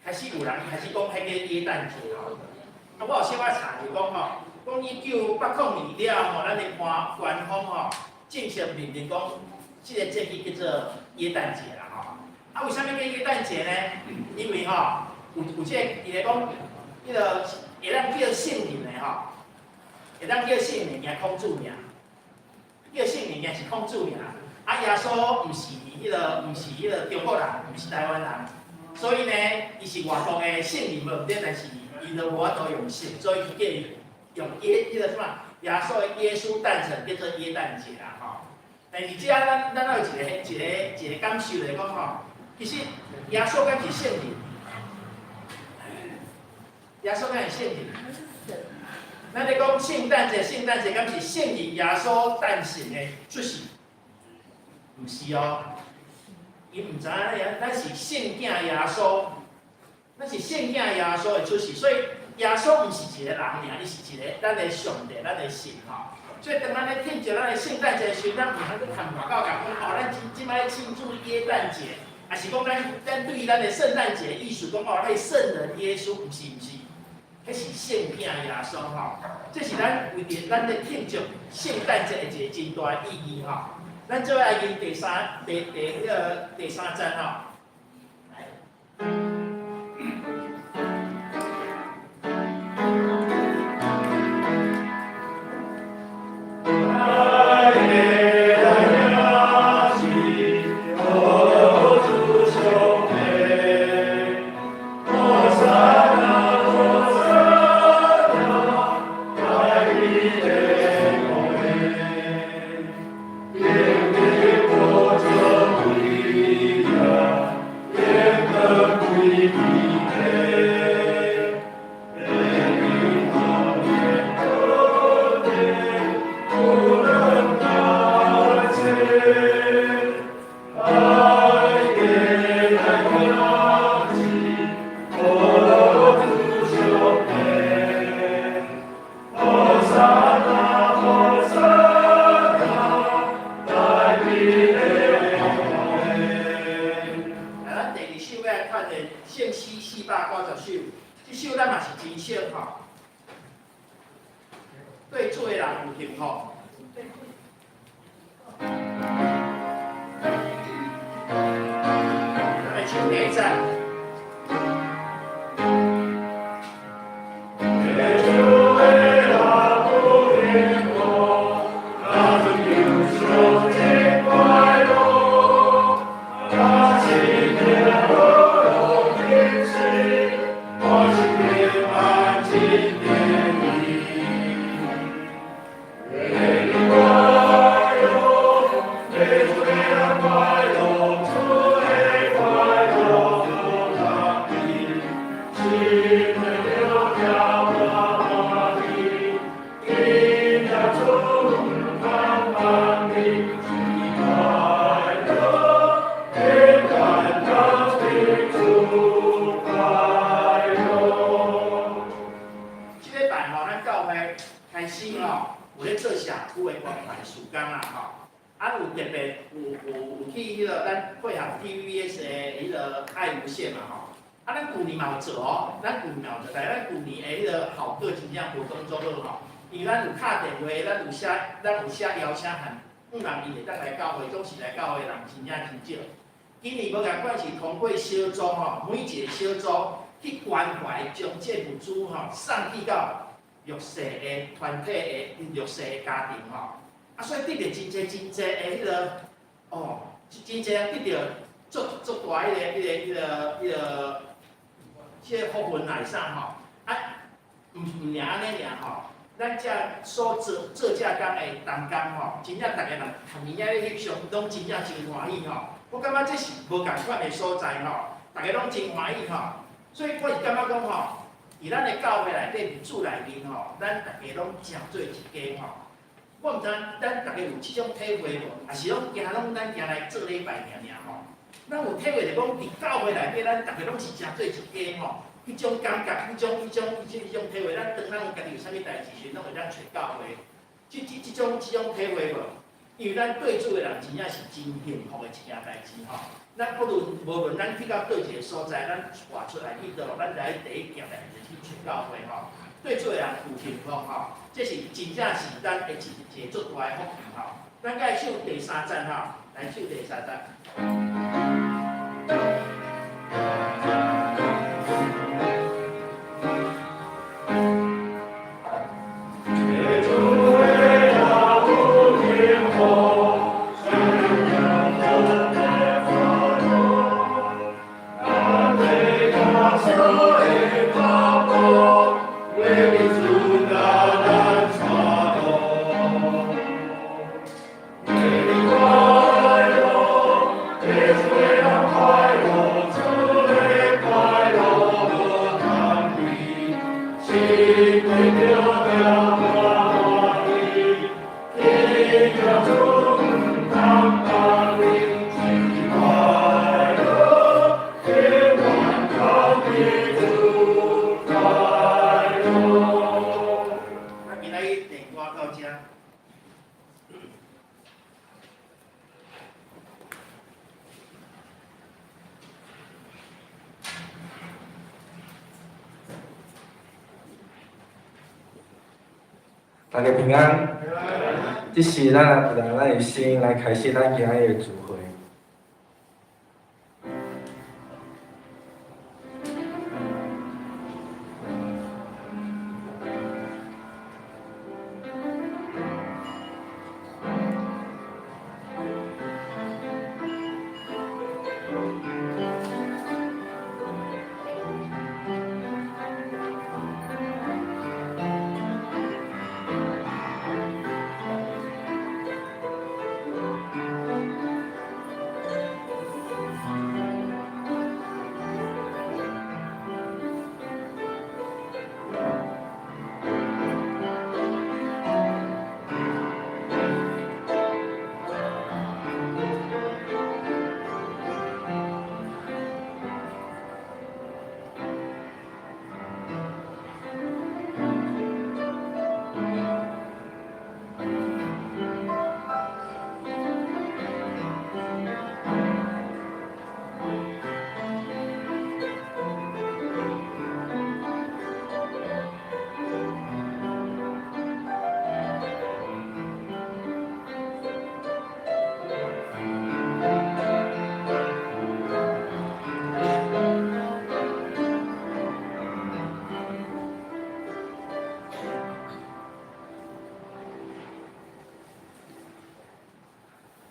開始有人開始講彼個耶誕節吼。啊，我有小可查著講吼，講1980年了吼，咱的官方吼正式認定講，這个節日叫做耶誕節啦吼。啊，為啥物叫耶誕節呢？因為吼，有這個伊咧講，彼个會當叫聖人的吼，會當叫聖人名孔子爾，叫聖人名是孔子爾。啊，耶穌毋是彼个，毋是彼個中國人，毋是台灣人，所以呢，伊是外國的聖人無毋對，但是伊都無法度用聖，所以伊叫伊用耶彼個什麼耶穌的耶穌誕辰叫做耶誕節啦吼。但是這咱有一個感受來講吼，其實耶穌敢是聖人？耶穌敢是聖人？咱咧講聖誕節，聖誕節敢是聖人耶穌誕生的出世？毋是哦，伊毋知影咱是聖囝耶穌，咱是聖囝耶穌的出世，所以耶穌毋是一個人爾，伊是一個咱的上帝，咱的神吼。所以當咱咧慶祝咱的聖誕節的時陣，咱毋通去看外口共講哦，咱這這擺慶祝耶誕節，抑是講咱對咱的聖誕節意思講哦，彼聖人耶穌，毋是毋是，彼是聖囝耶穌吼。這是咱為著咱咧慶祝聖誕節的一個真大的意義吼。咱做來用第三第第彼个第三站吼。來。來，咱第二首欲來看的聖詩490首，這首咱嘛是真熟吼。對主的人有幸福。來唱第一節。這禮拜吼，咱教會開始吼，有咧做社區的關懷事工啦吼。啊，有特別有去彼个咱配合 TVBS 的彼个愛無限嘛吼。啊，咱舊年嘛有做哦，咱舊年嘛有做，但是咱舊年的彼个效果真正無講足好吼。因為咱有敲電話，咱有寫邀請函，向人伊會當來教會，總是來教會的人真正真少。今年無仝款是通過小組吼，每一個小組去關懷，將這物資吼送去到弱勢的團體的弱勢的家庭吼。啊，所以得著真濟真濟的彼个哦，真濟人得著足足大彼个彼個彼個彼個，這個福分來啥吼？啊，毋爾按呢爾吼，咱遮所做做這工的同工吼，真正逐个人逐年仔咧翕相，攏真正真歡喜吼。我感覺這是無仝款的所在吼，逐个攏真歡喜吼。所以我是感覺講吼，佇咱的教會內底，主內面吼，咱逐家攏誠做一家吼。我毋知咱逐家有這種體會無？抑是攏驚攏咱驚來做禮拜爾爾吼？咱有體會著講，佇教會內底，咱逐家攏是誠做一家吼。彼種感覺，彼種體會，咱當咱有家己有啥物代誌時，攏會當揣教會。這種體會無？因為咱對主的人真正是真幸福的一件代誌吼。咱不論無論咱去到佗一个所在，咱活出來去佗，咱來第一件代誌去揣教會吼。對主的人有幸福吼，這是真正是咱的一個足大的福氣吼。咱該唱第三節吼，來唱第三節。大家平安。這時咱來讓咱的心來開始咱今日的聚會。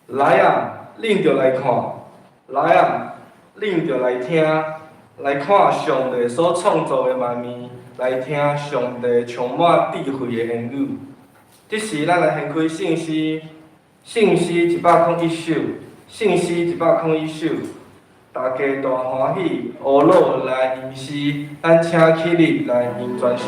來啊，恁著來看！來啊，恁著來聽！來看上帝所創造的萬物，來聽上帝充滿智慧的言語。這時，咱來掀開聖詩，聖詩101首，聖詩101首，大家大歡喜，呵咾來吟詩，咱請起立來吟全首。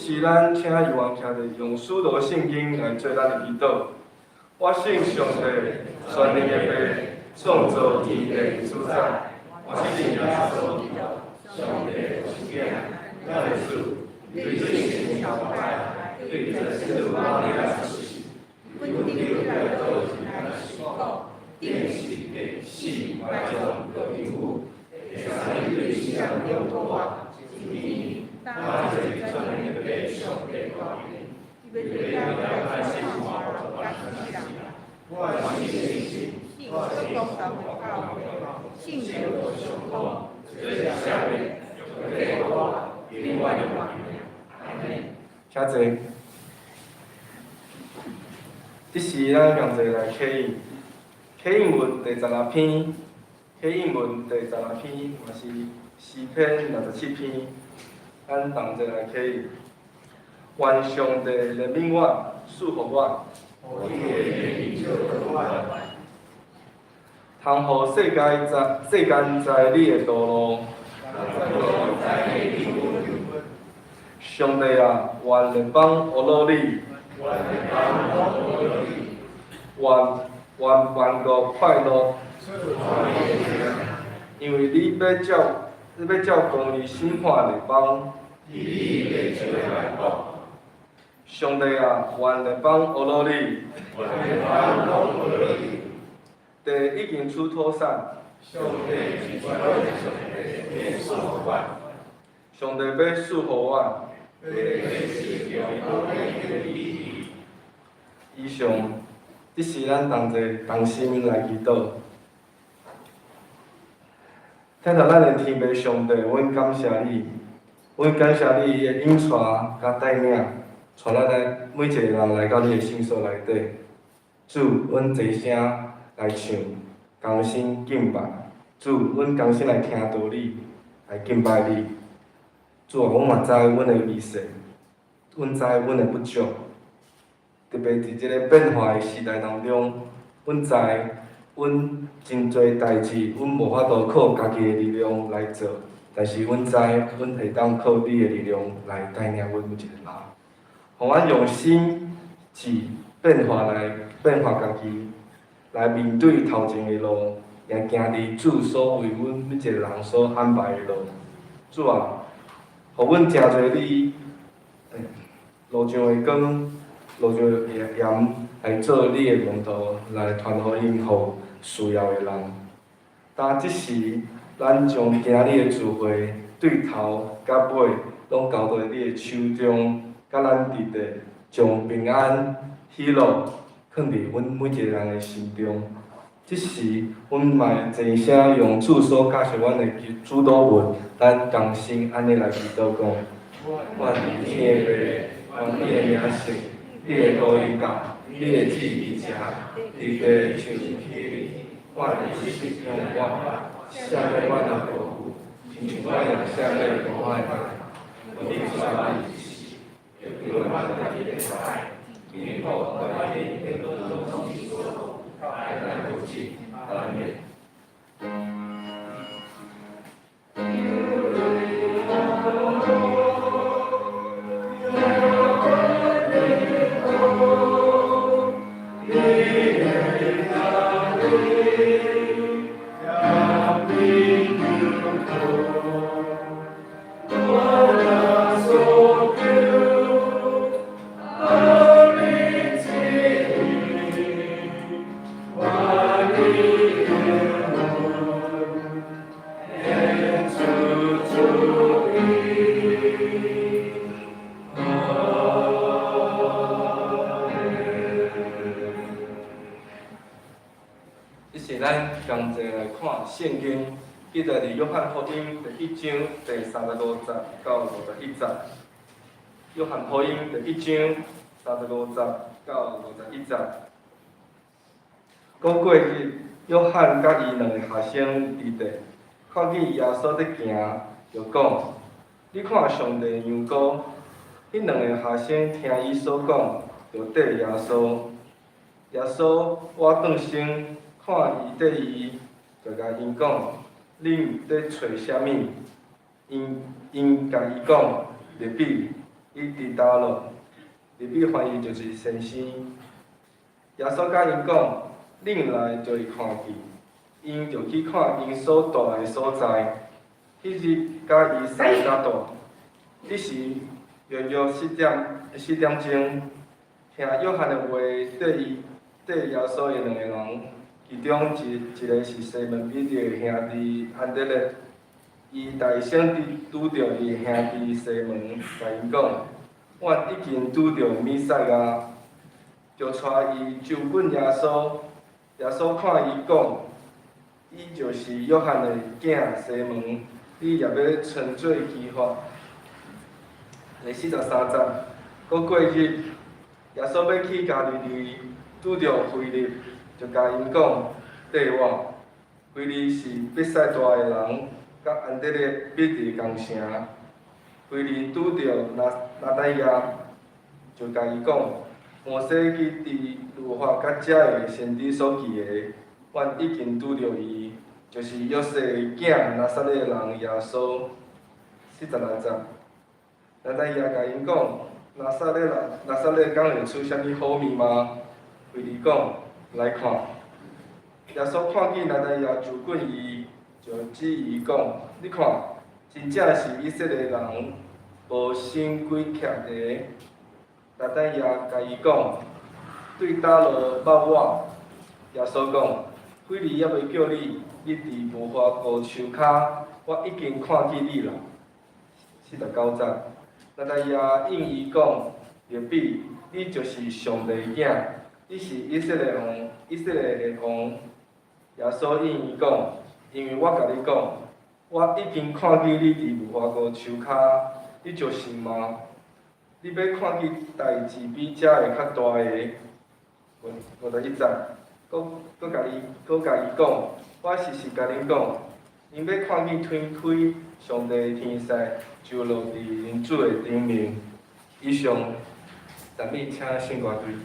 這時咱請猶原徛佇用使徒信經來做咱的祈禱。我信上帝，全能的父，創造天地主宰。我信耶穌基督，上帝的獨生囝，咱的主，對聖神充滿，對這世老年出世，阮頂彼拉多來受苦，釘十字死埋葬落地府，第三日對死人中復活，升天，搭坐全能的父上帝右邊，伊欲來審判活人佮死人。我信聖神，信各公同的教會，信聖靈相通，做聖禮，肉體復活，永遠的活命。阿們。請坐。這時咱共齊來啟應，啟應文第十六篇，啟應文第十六篇，嘛是詩篇67篇，咱同齊來啟應。願上帝憐憫我，賜福我。通予世界知，世間知你的道路。上帝啊，願列邦呵咾你。願願萬國快樂。因為你欲照，你欲照公義審判列邦。上帝啊，願列邦呵咾你。地已經處妥善。上帝欲賜予阮。以上，這是咱同齊同心來祈禱。天父咱的天父上帝，阮感謝你，阮感謝你的引帶佮帶領，帶咱來每一個人來到你的聖所內底。主，阮齊聲來唱，同心敬拜。主，阮同心來聽道理，來敬拜你。主啊，阮嘛知阮的微細，阮知阮的不足，特別佇這个變化的時代當中，阮知阮真濟代誌，阮無法度靠家己的力量來做，但是阮知阮會當靠你的力量來帶領阮每一個人，予阮用心志變化來變化家己，來面對頭前的路，也行佇主所為阮每一個人所安排的路。主啊，予阮成做你路上的光，路上的鹽，來做你的門徒，來傳福音予需要的人。當這時，咱將今日的聚會對頭佮尾，攏交佇你的手中，佮咱佇地將平安、喜樂囥佇阮每一個人的心中。這時，阮嘛會齊聲用主所教授阮的主禱文，咱同心按呢來祈禱講：願天父，願你的名聖，你的國臨到，你的旨意成，佇地像佇天。願你旨意阮，赦免阮的過犯，親像阮也赦免過犯的人。阮主這是咱同齊來看聖經，記載佇約翰福音第一章第35節到51節。約翰福音第一章三十五節到51節。閣過日，約翰佮伊兩个學生佇地，看見耶穌佇行，就講：你看上帝的羊羔。彼兩个學生聽伊所講，就綴耶穌。耶穌倚轉身，看伊綴伊，就共𪜶講：恁佇揣啥物？𪜶共伊講：辣彼。伊佇佗落？日语翻译就是先生。耶穌佮𪜶講：恁來就會看見。𪜶就去看𪜶所蹛的所在。彼日佮伊相佮蹛。彼時約約4點鐘，聽約翰的話綴伊綴耶穌的兩个人，其中一一个是西門彼得的兄弟安德烈。伊大聲拄著伊的兄弟西門，共𪜶講：阮已經拄著彌賽亞，就帶伊就近耶穌。耶穌看伊講：伊就是約翰的囝西門，你也欲稱做基法。第43節，閣過日，耶穌欲去加利利，拄著腓力，就共𪜶講：綴我。腓力是伯賽大的人，佮安德烈、彼得仝城。腓力拄著拿但業，就共伊講：摩西佇律法佮遮个先知所記的，阮已經拄著伊，就是約瑟的囝拿撒勒人耶穌。46節，拿但業共𪜶講：拿撒勒人，拿撒勒敢會出啥物好物嗎？腓力講：來看。耶穌看見拿但業就近伊，就指伊講：你看，真正是以色列人，無生詭怯的。拿但業共伊講：對佗落捌我？耶穌講：腓力猶未叫你，你佇無花果樹跤，我已經看見你啦。49節，拿但業應伊講：辣彼，你就是上帝的囝，你是以色列王，以色列的王。耶穌應伊講：因為我共你講，我已經看見你佇無花果樹跤，你就信嗎？你欲看見代誌比這个較大的。51節，閣閣共伊閣共伊講，我實實共恁講，𪜶欲看見天開，上帝的天使就落佇人子的頂面。以上，讚美請聖歌隊。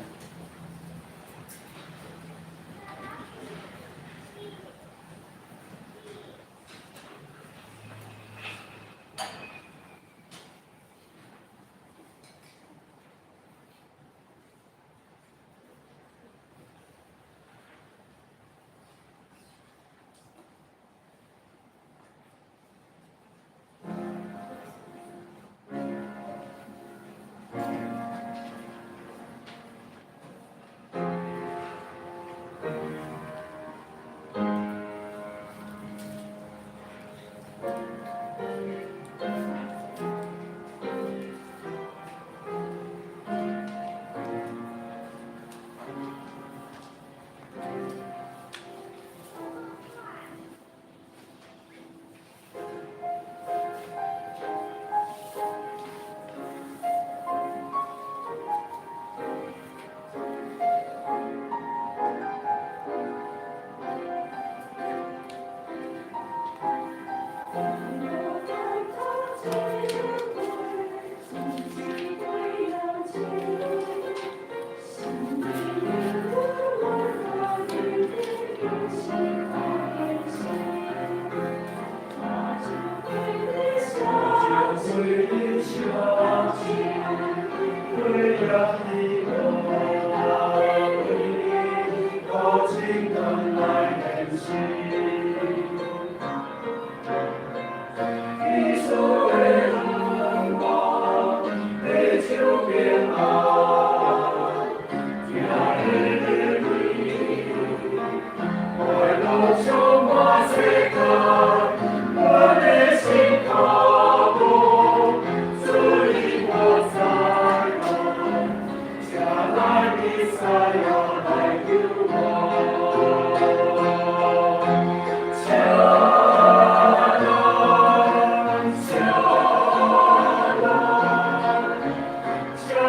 請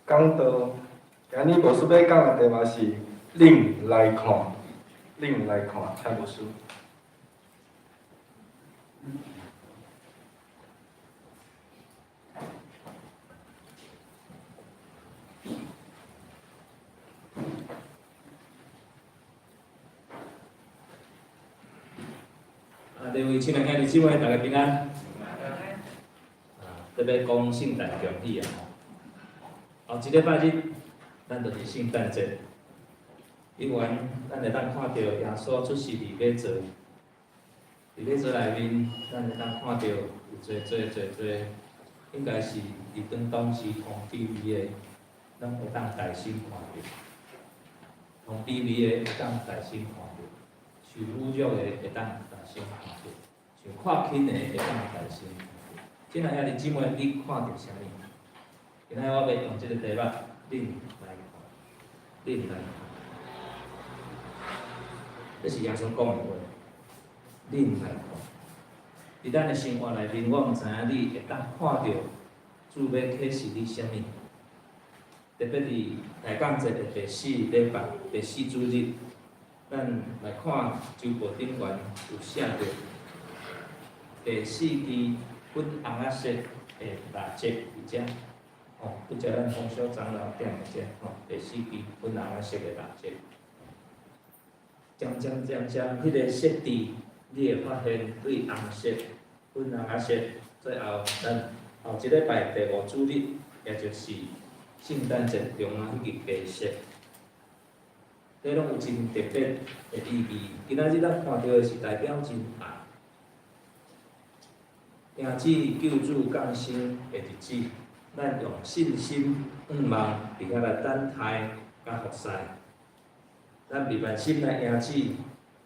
講道。今日牧師欲講的題目是恁來看，恁來看，請牧師。啊，各位親愛兄弟姊妹，大家平安。啊，特別講聖誕恭喜啊！後一禮拜日，咱就是聖誕節。因為咱會當看著耶穌出世佇馬槽，佇馬槽內面，咱會當看著有濟濟濟濟，應該是佇當當時通卑微的，攏會當大聲看著；通卑微的會當大聲看著，受侮辱的會當大聲看著，受看輕的會當大聲看著。親愛兄弟姊妹，你看著啥物？今仔日我欲用這個題目，恁來看，恁來看。這是耶穌講的話，恁來看。佇咱的生活內面，我毋知影你會當看著主欲啟示你啥物。特別佇大降節的第四禮拜、第四主日，咱來看周報頂懸有寫著第四支粉紅仔色的蠟燭佇遮。吼，拄才咱馮小長老點的這吼，第四支粉紅仔色的蠟燭，漸漸漸漸，彼個設置，你會發現對紅色、粉紅仔色，最後咱後一禮拜第五主日，也就是聖誕節中啊，彼个白色，這攏有真特別的意義。今仔日咱看著的是代表真愛，迎接救主降生的日子。咱用信心、盼望，佇遐來等待佮服侍。咱袂慢心來迎接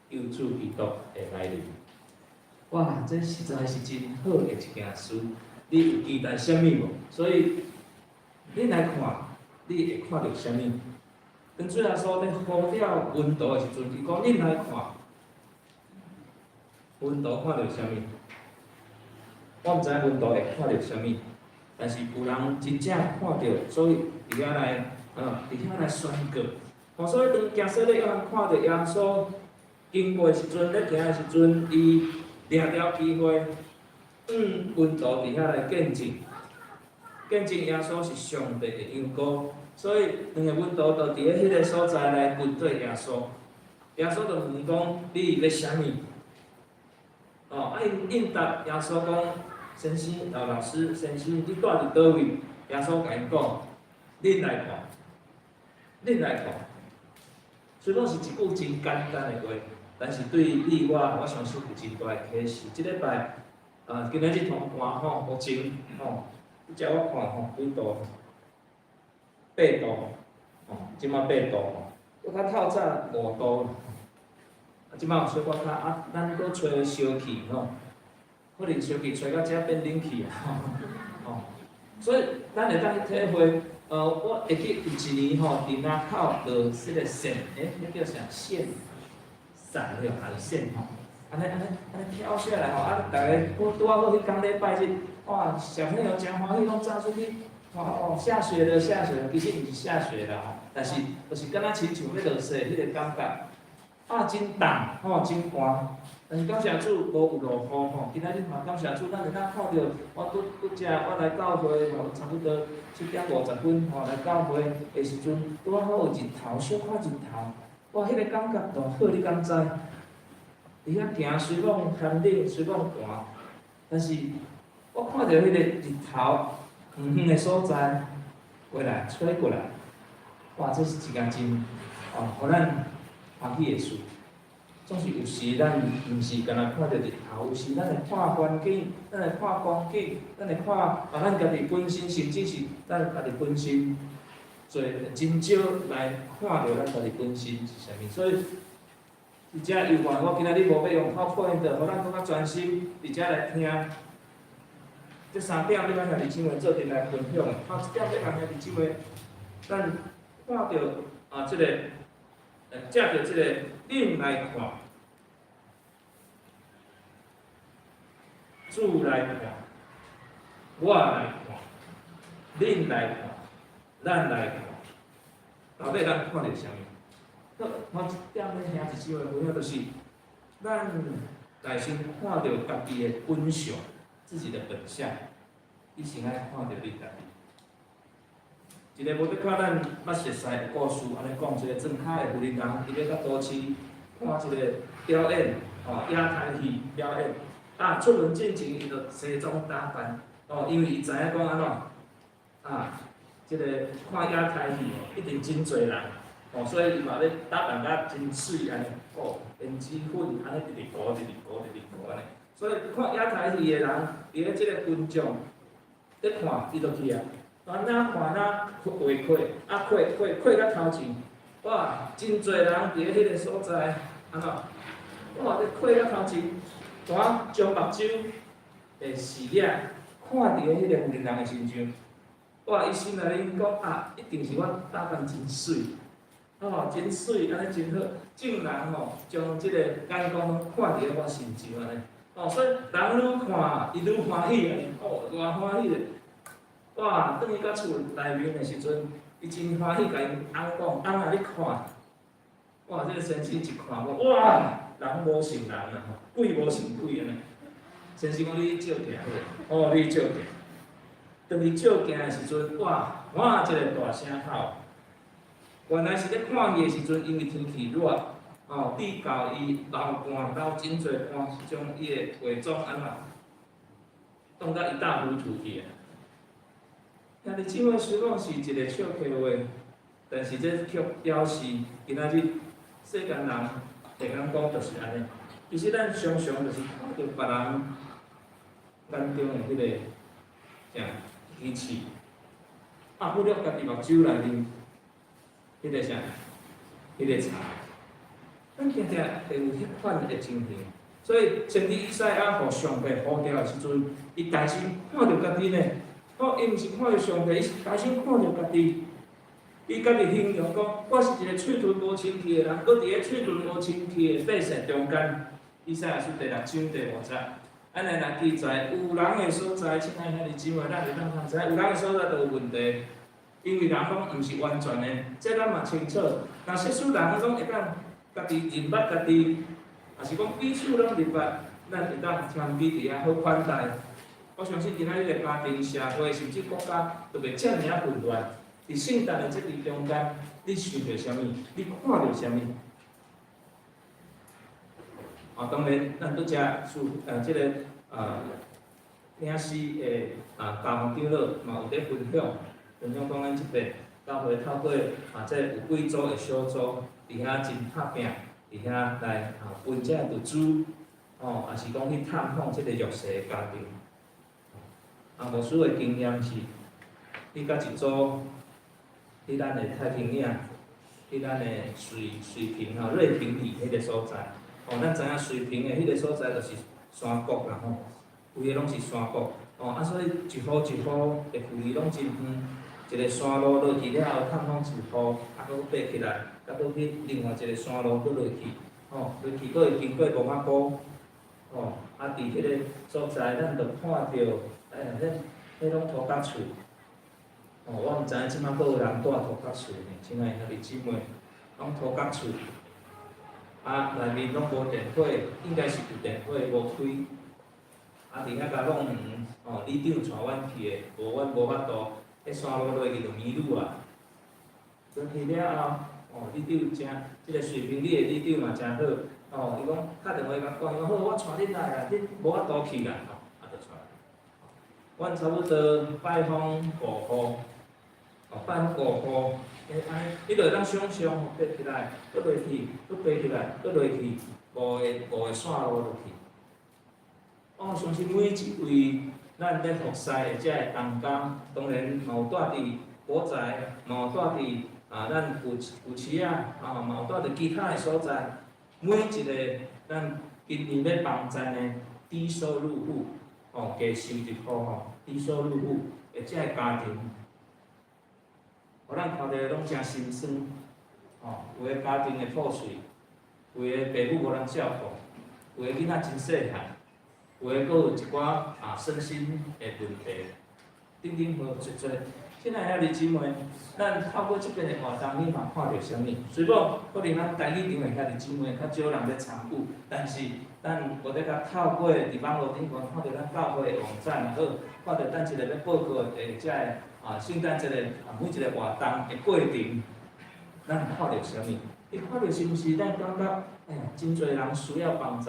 救主基督的來臨。哇，這實在是真好的一件事。你有期待啥物無？所以你來看，你會看著啥物？當主耶穌咧呼召門徒的時陣，伊講：恁來看，門徒看著啥物？我毋知影門徒會看著啥物。但是有人真正看著，所以佇遐來，佇遐來宣告。吼，所以當行洗禮約翰看著耶穌經過的時陣，咧行的時陣，伊掠著機會，門徒佇遐來見證，見證耶穌是上帝的羊羔。所以兩个門徒就佇咧彼个所在來跟綴耶穌。耶穌就問講：你欲啥物？哦，啊，𪜶應答耶穌講。先生，老老師，先生，你住佇佗位？耶穌共𪜶講：恁來看，恁來看。雖講是一句真簡單的話，但是對你我，我相信有真大的啟示。這禮拜，啊，今仔日通寒吼，目前吼，拄才我看吼，幾度？八度，吼，這馬八度吼，閣較透早五度。啊，這馬有小可較啊，咱閣吹燒氣吼。可能燒氣吹到遮變冷氣啊！吼，所以咱會當去體會，我會記有一年吼，佇林口落這个雪，欸，彼叫啥霰？雪對，還是霰吼？按呢按呢按呢飄下來吼，啊，逐家拄拄仔好彼工禮拜日，哇，小朋友誠歡喜，攏走出去，哇哦，下雪了，下雪了，其實毋是下雪啦吼，但是就是敢若親像欲落雪彼个感覺。啊，真凍吼，真寒，但是感謝主無有落雨吼。今仔日嘛感謝主，咱會當看著我拄拄才我來教會吼，差不多7點50分吼來教會的時陣，拄仔好有日頭，小可日頭，哇，彼個感覺偌好，你敢知？佇遐行雖講寒冷，雖講寒，但是我看著彼個日頭遠遠的所在過來吹過來，哇，這是一件真哦，予咱歡喜的事。總是有時咱毋是干焦看著日頭，有時咱會看環境，咱會看光景，咱會看啊，咱家己本身，甚至是咱家己本身，做真少來看著咱家己本身是啥物。所以，佇遮猶原，我今仔日無欲用 PowerPoint，予咱閣較專心佇遮來聽。這三點欲共兄弟姊妹做陣來分享。頭一點欲共兄弟姊妹，咱看著啊，這个，藉著這个恁來看，主來看，我來看，恁來看，咱來看，到底咱看著啥物？好，我這點咧兄弟姊妹分享，就是咱來先看著家己的本相，自己的本相，你先愛看著你家己。一个無得看咱捌熟似的故事，按呢講，一個莊跤的婦人人，伊欲到都市看一个表演，哦，野台戲表演。啊，出門進前，伊就西裝打扮，哦，因為伊知影講按怎，啊，這个看野台戲哦，一定真濟人，哦，所以伊嘛咧打扮甲真媠按呢，哦，胭脂粉按呢直直塗，直直塗，直直塗按呢。所以看野台戲的人，佇咧這个群眾咧看，伊就去啊。啊，若看若畫開，啊，開開開到頭前，哇，真濟人佇咧彼个所在，按怎？哇，咧開到頭前，大將目睭的視野看佇咧彼个婦人人的身上，哇，伊心內面講啊，一定是我打扮真媠，哦，真媠，按呢真好，眾人吼將這个眼光攏看佇咧我身上按呢，哦，所以人愈看，伊愈歡喜按呢，哦，偌歡喜咧。哇！轉去到厝內面的時陣，伊真歡喜，共𪜶翁講：翁啊，你看，哇！這个先生一看講，哇！人無像人啊，吼，鬼無像鬼按呢。先生講你照鏡好，哦，你照鏡。當伊照鏡的時陣，哇！哇！一個大聲吼。原來是咧看伊的時陣，因為天氣熱，哦，致到伊流汗，流真濟汗，將伊的化妝按怎，弄甲一塌糊塗去啊！兄弟姊妹雖講是一個笑話，但是這卻表示今仔日世間人會當講就是按呢。其實咱常常就是看著別人眼中的彼个啥機器，啊，忽略家己目睭內面彼个啥，彼个柴。咱定定會有彼款的情形，所以先知以賽亞予上帝呼召的時陣，伊大先看著家己呢。哦，伊毋是看著上帝，伊是大先看著家己。伊家己形容講，我是一个喙唇無清氣的人，閣佇咧喙唇無清氣的百姓中間。以賽亞書第六章第五節，按呢來記載，有人的所在，親愛兄弟姊妹，咱會當通知，有人的所在就有問題，因為人攏毋是完全的，這咱嘛清楚。若說使人攏會當家己認捌家己，抑是講彼此攏認捌，咱會當謙卑佇遐好款待。我相信今仔日的家庭、社會甚至國家，都袂遮爾仔混亂。佇聖誕的節日中間，你想著啥物？你看著啥物？啊，當然，咱拄才師這个領詩的教牧長老嘛有佇分享，分享講咱這邊教會透過啊，這有幾組的小組佇遐真拍拚，佇遐來啊分這個物資，哦，抑是講去探訪這個弱勢的家庭。啊，牧師的經驗是，去佮一組，去咱的太平嶺，去咱的瑞瑞平吼，瑞平里彼個所在。哦，咱知影瑞平的彼個所在就是山谷啦吼，規个攏是山谷。哦，啊，所以一戶一戶的距離攏真遠，一個山路落去了後，探訪一戶，啊，閣爬起來，閣閣去另外一個山路閣落去，吼，落去閣會經過墓仔溝，吼，啊，佇彼個所在，咱就看著，哎，彼彼攏土埆厝，哦，我毋知影這馬閣有人住土埆厝呢，親愛兄弟姊妹，攏土埆厝，啊，內面攏無電火，應該是有電火無開，啊，佇遐共弄園，哦，里長帶阮去的，無阮無法度，彼山路落去就迷路啊。轉去了後，哦，里長誠，這個瑞平里的里長嘛誠好，哦，伊講敲電話共講，伊講好，我帶恁來啦，恁無法度去啦，吼，啊，就帶。阮差不多拜訪五戶，哦，拜訪五戶，欸，按呢，你就會當想像，爬起來，閣落去，閣爬起來，閣落去，五個線路落去。我相信每一位咱咧服侍的這个同工，當然嘛有住佇古寨，嘛有住佇啊咱舊舊市啊，啊嘛有住佇其他的所在。每一个咱今年咧幫贊的低收入戶，哦，低收入戶吼，低收入戶的這个家庭，予咱看著攏誠心酸，哦，有的家庭會破碎，有的爸母無人照顧，有的囡仔真細漢。有的閣有一寡啊身心的問題，等等好濟濟，親愛兄弟姊妹，咱透過這邊的活動，你嘛看著啥物？雖講可能咱台語場的兄弟姊妹較少人咧參與，但是咱無咧較透過佇網路頂懸看著咱教會的網站也好，看著咱一個欲報告的這个聖誕節的每一個活動的過程，咱看著啥物？你看著是毋是咱感覺，哎呀，真濟人需要幫助？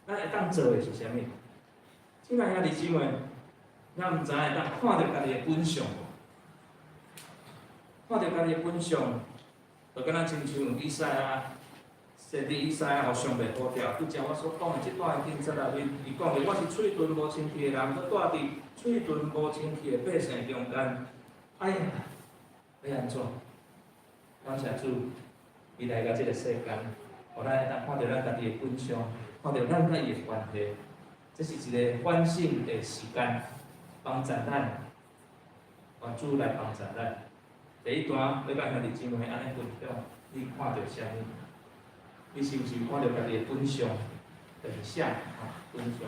咱會當做的是啥物？親愛兄弟姊妹，咱毋知會當看著家己的本相無？看著家己的本相，就敢若親像以賽亞，先知以賽亞，予上帝呼召。拄才我所講的這段經節內面，伊講著我是喙唇無清氣的人，閣住佇喙唇無清氣的百姓中間。哎呀，欲按怎？感謝主，伊來到這個世間，予咱會當看著咱家己的本相，看著咱佮伊的關係。這是一個反省的時間，幫助咱，願主來幫助咱。第一段欲共兄弟姊妹按呢分享，你看著啥物？你是毋是看著家己的本相、本相啊？本相，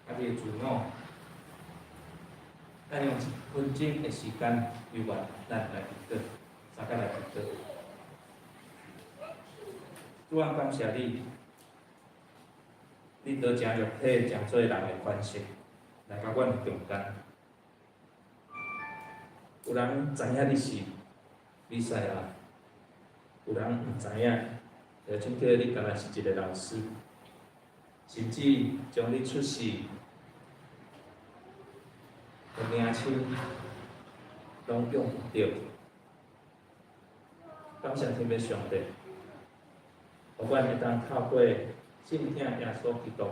家己的自我。咱用一分鐘的時間，猶原咱來祈禱，三個來祈禱。主啊，感謝你，你道成肉體，成做人的款式，來到阮的中間。有人知影你是彌賽亞，有人毋知影，就親像你敢若是一個老師，甚至將你出世的名稱攏用毋著。感謝天父上帝，予阮會當透過信疼耶穌基督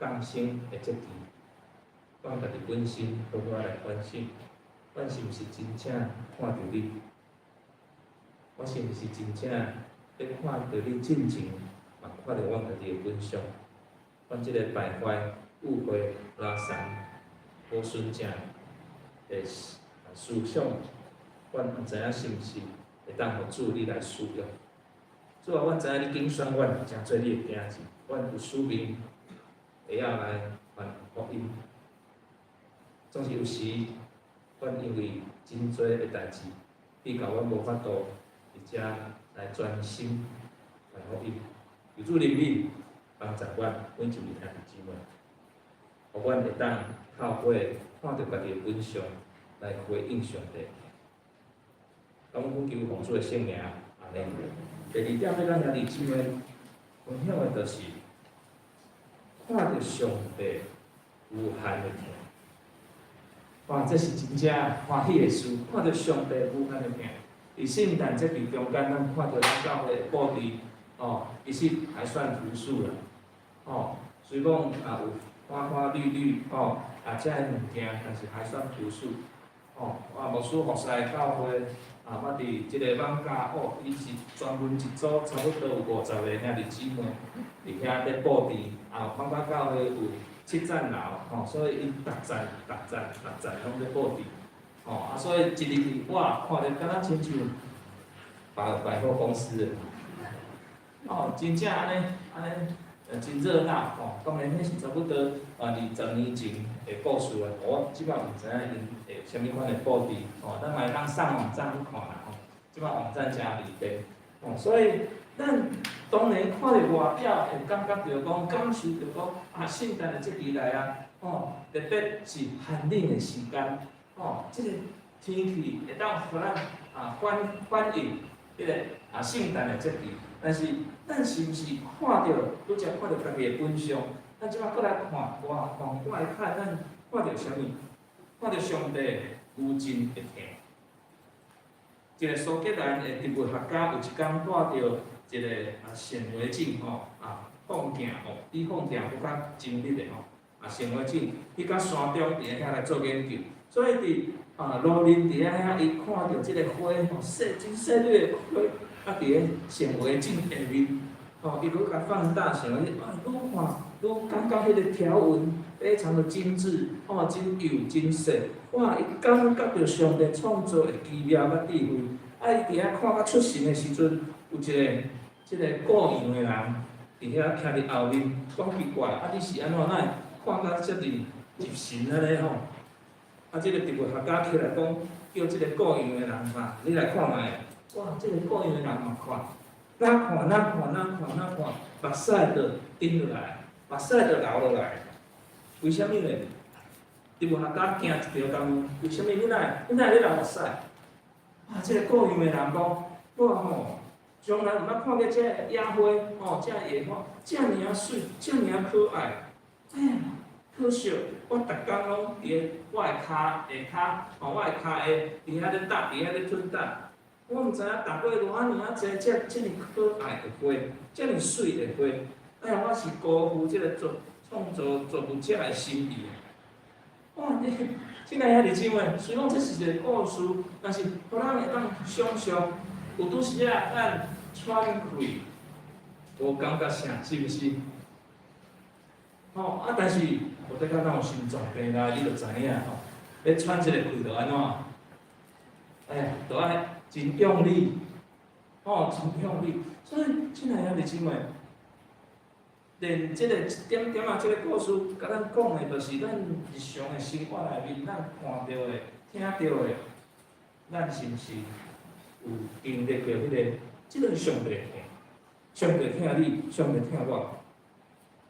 降生的節期，阮家己本身好好來反省，阮是毋是真正看著你？我是毋是真正欲看著你進前，嘛看著阮家己的本相？阮這個敗壞、誤會、拉散、無純正的思想，阮毋知影是毋是會當予主你來使用？主啊，阮知影你揀選阮，成做你的囝兒，阮有使命會曉來傳福音。總是有時，阮因為真濟的代誌，變到阮無法度佇遮來專心傳福音。求主憐憫，幫助阮每一位兄弟姊妹，予阮會當透過看著家己的本相來回應上帝。咁阮求奉主的聖名，阿們。第二點欲共兄弟姊妹分享的，就是看著上帝無限的疼。哇，這是真正歡喜的事！看著上帝無限的疼。佇聖誕節期中間，咱看著咱教會的布置，哦，其實還算樸素啦。哦，雖講有花花綠綠，哦，這个物件，但是還算樸素。哦，牧師服侍教會，捌佇這个網架，哦，伊是專門一組，差不多有50個兄弟姊妹，佇遐咧布置。網架教會有七層樓，吼，所以𪜶逐層、逐層、逐層攏咧布置。吼，所以一入去，哇，看著敢若親像百貨公司的，哦，真正按呢按呢，真熱鬧，吼。當然，彼是差不多20年前的故事啊。我這擺毋知影𪜶會有啥物款的布置，吼，咱嘛會當上網站去看啦，吼。這擺網站誠利便，吼，所以咱當然看著外表會感覺著講，感受著講，聖誕的節期來啊，吼，特別是寒冷的時間，吼，這个天氣會當予咱反映彼个聖誕的節期。但是，咱是毋是看著拄才看著家己的本相？咱這擺閣來看，哇，往外看，咱看著啥物？看著上帝無盡的疼。一個蘇格蘭的植物學家有一工帶著一個顯微鏡吼，放鏡哦，比放鏡閣較精密的吼，顯微鏡去到山中佇遐來做研究，所以佇路林佇遐，伊看著這个花吼，細真細細的花，佇咧顯微鏡下面，吼，伊閣共放大顯微鏡，愈看愈感覺彼个條紋非常的精緻，哦，真幼真細，哇！伊感覺著上帝創造的奇妙佮智慧。伊佇遐看甲出神的時陣，有一个這个顧羊的人佇遐徛佇後面，講奇怪，你是按怎？哪會看甲遮爾入神按呢吼？啊，這個植物學家起來講，叫這個顧羊的人嘛，你來看覓。哇，這個顧羊的人嘛看，若看若看若看若看，目屎就滴落來，目屎就流落來。為啥物呢？植物學家驚一條，問，為啥物你哪會你哪會咧流目屎？啊，這個顧羊的人講，我吼從來毋捌看過這个野花，吼，這个野花，遮爾仔媠，遮爾仔可愛。哎呀，可惜我逐工攏佇咧我的跤下跤，吼，我的跤下佇遐咧搭，佇遐咧吞搭。我毋知影踏過偌爾仔濟這遮爾可愛的花，遮爾媠的花。哎呀，我是辜負這個造創造造物者的心意。哇！你親愛兄弟姊妹，雖講這是一個故事，但是予咱會當想像，有拄時仔咱喘氣，無感覺啥，是毋是？吼啊！但是有得較咱有心臟病啦，你就知影吼，欲喘一個氣就按怎？哎呀，就愛真用力，吼，真用力。所以，親愛兄弟姊妹，連這個一點點仔，這個故事，共咱講的，就是咱日常的生活內面，咱看著的、聽著的，咱是毋是有經歷過彼個？這個是上帝疼，上帝疼你，上帝疼我。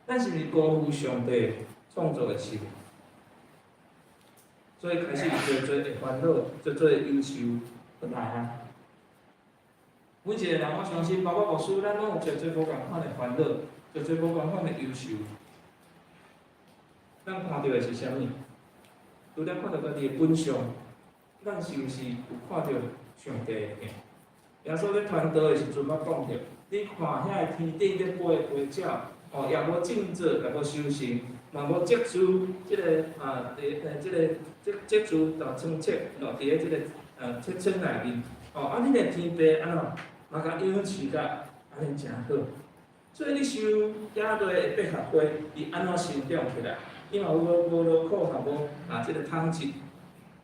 咱是毋是辜負上帝創造的心？所以開始有濟濟的煩惱，濟濟的憂愁來啊！每一個人，我相信，包括牧師，咱攏有濟濟無仝款的煩惱，濟濟無仝款的憂愁。咱看著的是啥物？除了看著家己的本相，咱是毋是有看著上帝的疼？耶穌咧傳道的時陣，捌講著，你看遐个天頂咧飛的飛鳥，哦，也無種植，也無收成，嘛無積儲，這個啊，佇這個積積儲到倉儲，哦，佇咧這個鐵倉內面，哦，啊，恁的天父按怎，嘛共養飼甲按呢誠好。所以你想野地的百合花，伊按怎生長起來？伊嘛無無勞苦，也無啊，這個紡織。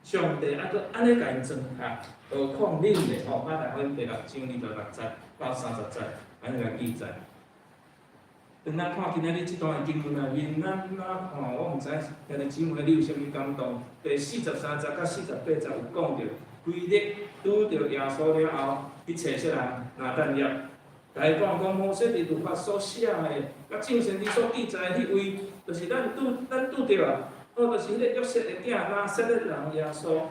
上帝猶閣按呢共𪜶裝下，何況恁咧吼？馬太福音第六章26節到30節，按呢來記載。當咱看今仔日這段的經文內面，咱哪看我毋知兄弟姊妹你有啥物感動？第43節佮48節有講著，腓力拄著耶穌了後，去揣啥人？拿但業，共伊講講摩西佇律法所寫的，佮眾先知所記載的彼位，就是咱拄咱拄著啊！哦，就是彼個約瑟的囝拿撒勒人耶穌。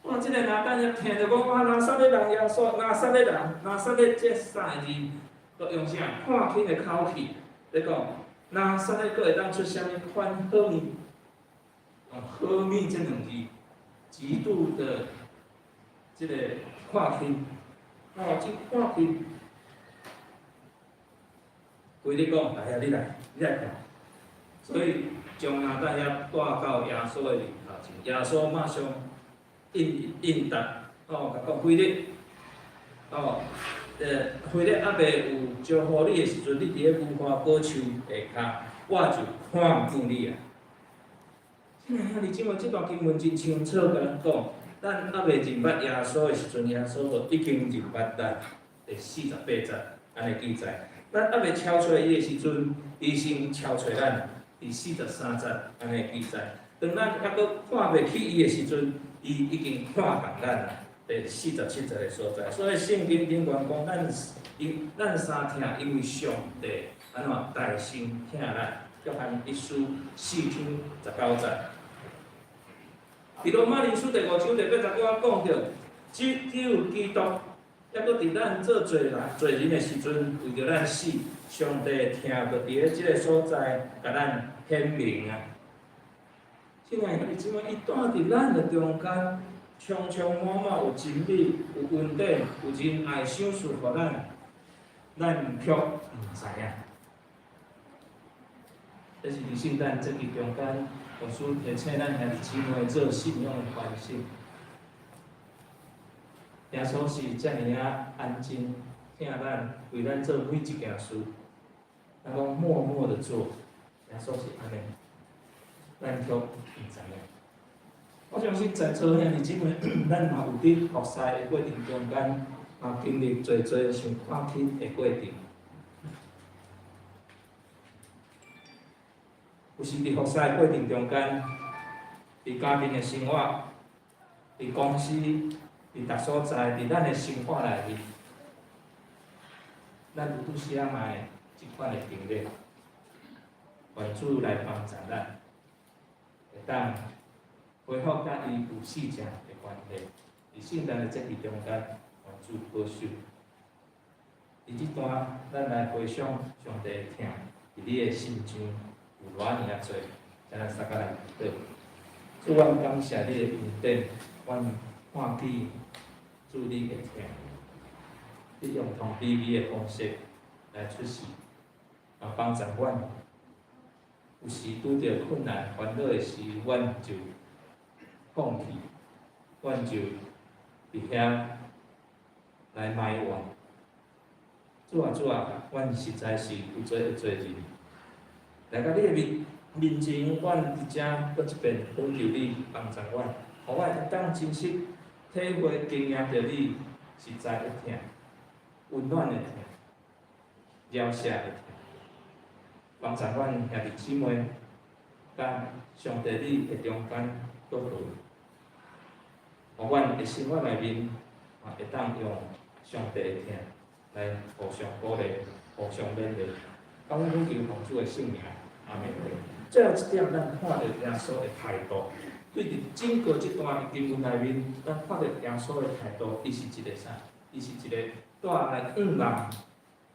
哇！這個拿但業聽著講哇，拿撒勒人耶穌，拿撒勒人，拿撒勒這三個字，都用啥看輕的口氣咧講？拿撒勒閣會當出啥物款好物？用好物這兩字，極度的這個看輕，哦，這看輕。腓力講，來啊，你來，你來看。所以將拿但業帶到耶穌的面頭前，耶穌馬上應應答，哦，共講腓力，哦，腓力猶未有招呼你的時陣，你佇咧無花果樹下跤，我就看見你啊。親愛兄弟姊妹，這段經文真清楚，共咱講，咱猶未認捌耶穌的時陣，耶穌就已經認捌咱。第48節按呢記載，咱猶未敲揣伊的時陣，伊先敲揣咱。第43節按呢記載，當咱猶閣看袂起伊的時陣，伊已經看重咱。第47節的所在，所以聖經頂懸講，咱因咱三疼，因為上帝按怎代先疼咱。約翰一書4章19節。佇羅馬人書第5章第8節，閣講著，只有基督，猶閣佇咱做罪人、罪人的時陣，為著咱死，上帝疼就佇咧這個所在，共咱顯明啊！親愛的姊妹，伊住佇咱的中間，充充滿滿有真理、有恩典、有仁愛，賞賜予咱，咱卻毋知影。這是佇聖誕節期中間，牧師提醒咱兄弟姊妹做信仰的反省。耶穌是遮爾仔安靜，疼咱，為咱做每一件事，咱講默默的做，耶穌是按呢，咱卻毋知影。我相信在座兄弟姊妹，咱嘛有佇服侍的過程中間，嘛經歷濟濟想看輕的過程。有時佇服侍的過程中間，佇家庭的生活，佇公司，佇逐所在，佇咱的生活內面，咱有拄時仔嘛會這款的經歷，願主來幫助咱，會當恢復佮伊有四正的關係。佇聖誕的節期中間，願主保守。佇這段，咱來回想上帝的疼，佇你的心上有偌爾仔濟，請咱三個來祈禱。主，阮感謝你的恩典，阮看見主你的疼，你用通比喻的方式來出示，嘛幫助阮。有時拄著困難煩惱的時，阮就放棄，阮就佇遐來埋怨。主啊主啊，阮實在是有罪的罪人。來到你的面前，阮佇遮閣一遍懇求你幫助阮，予阮會當真實體會經驗著你實在的疼、溫暖的疼、饒赦的疼。幫助阮兄弟姊妹，佮上帝你的中間閣和，予阮的生活內面，嘛會當用上帝的疼來互相鼓勵、互相勉勵。感恩求奉主的聖名，阿們。最後一點，咱看著耶穌的態度。對佇整個這段經文內面，咱看著耶穌的態度，伊是一個啥？伊是一個帶來向望，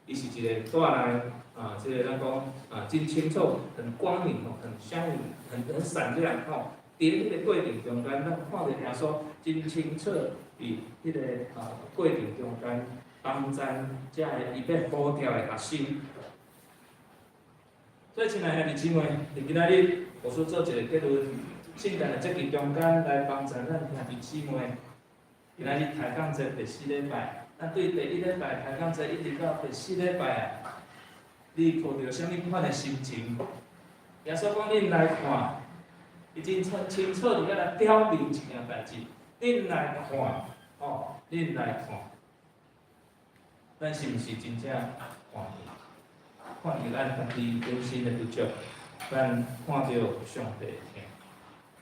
伊是一個帶來啊，這個咱講啊，真清楚、很光明吼，很鮮明、很閃亮吼。佇彼個過程中間，咱看著耶穌真清楚佇彼個啊過程中間，幫贊遮个伊欲呼召的學生。所以，親愛兄弟姊妹，佇今仔日，牧師做一個結論，聖誕的節期中間來幫助咱兄弟姊妹。今仔日開講節第四禮拜，咱對第一禮拜開講節一直到第四禮拜啊，你抱著啥物款的心情？耶穌講：恁來看，伊真清楚佇遐來表明一件代誌。恁來看，吼，恁來看，咱是毋是真正看見？看見咱家己本身的不足，咱看著上帝的疼，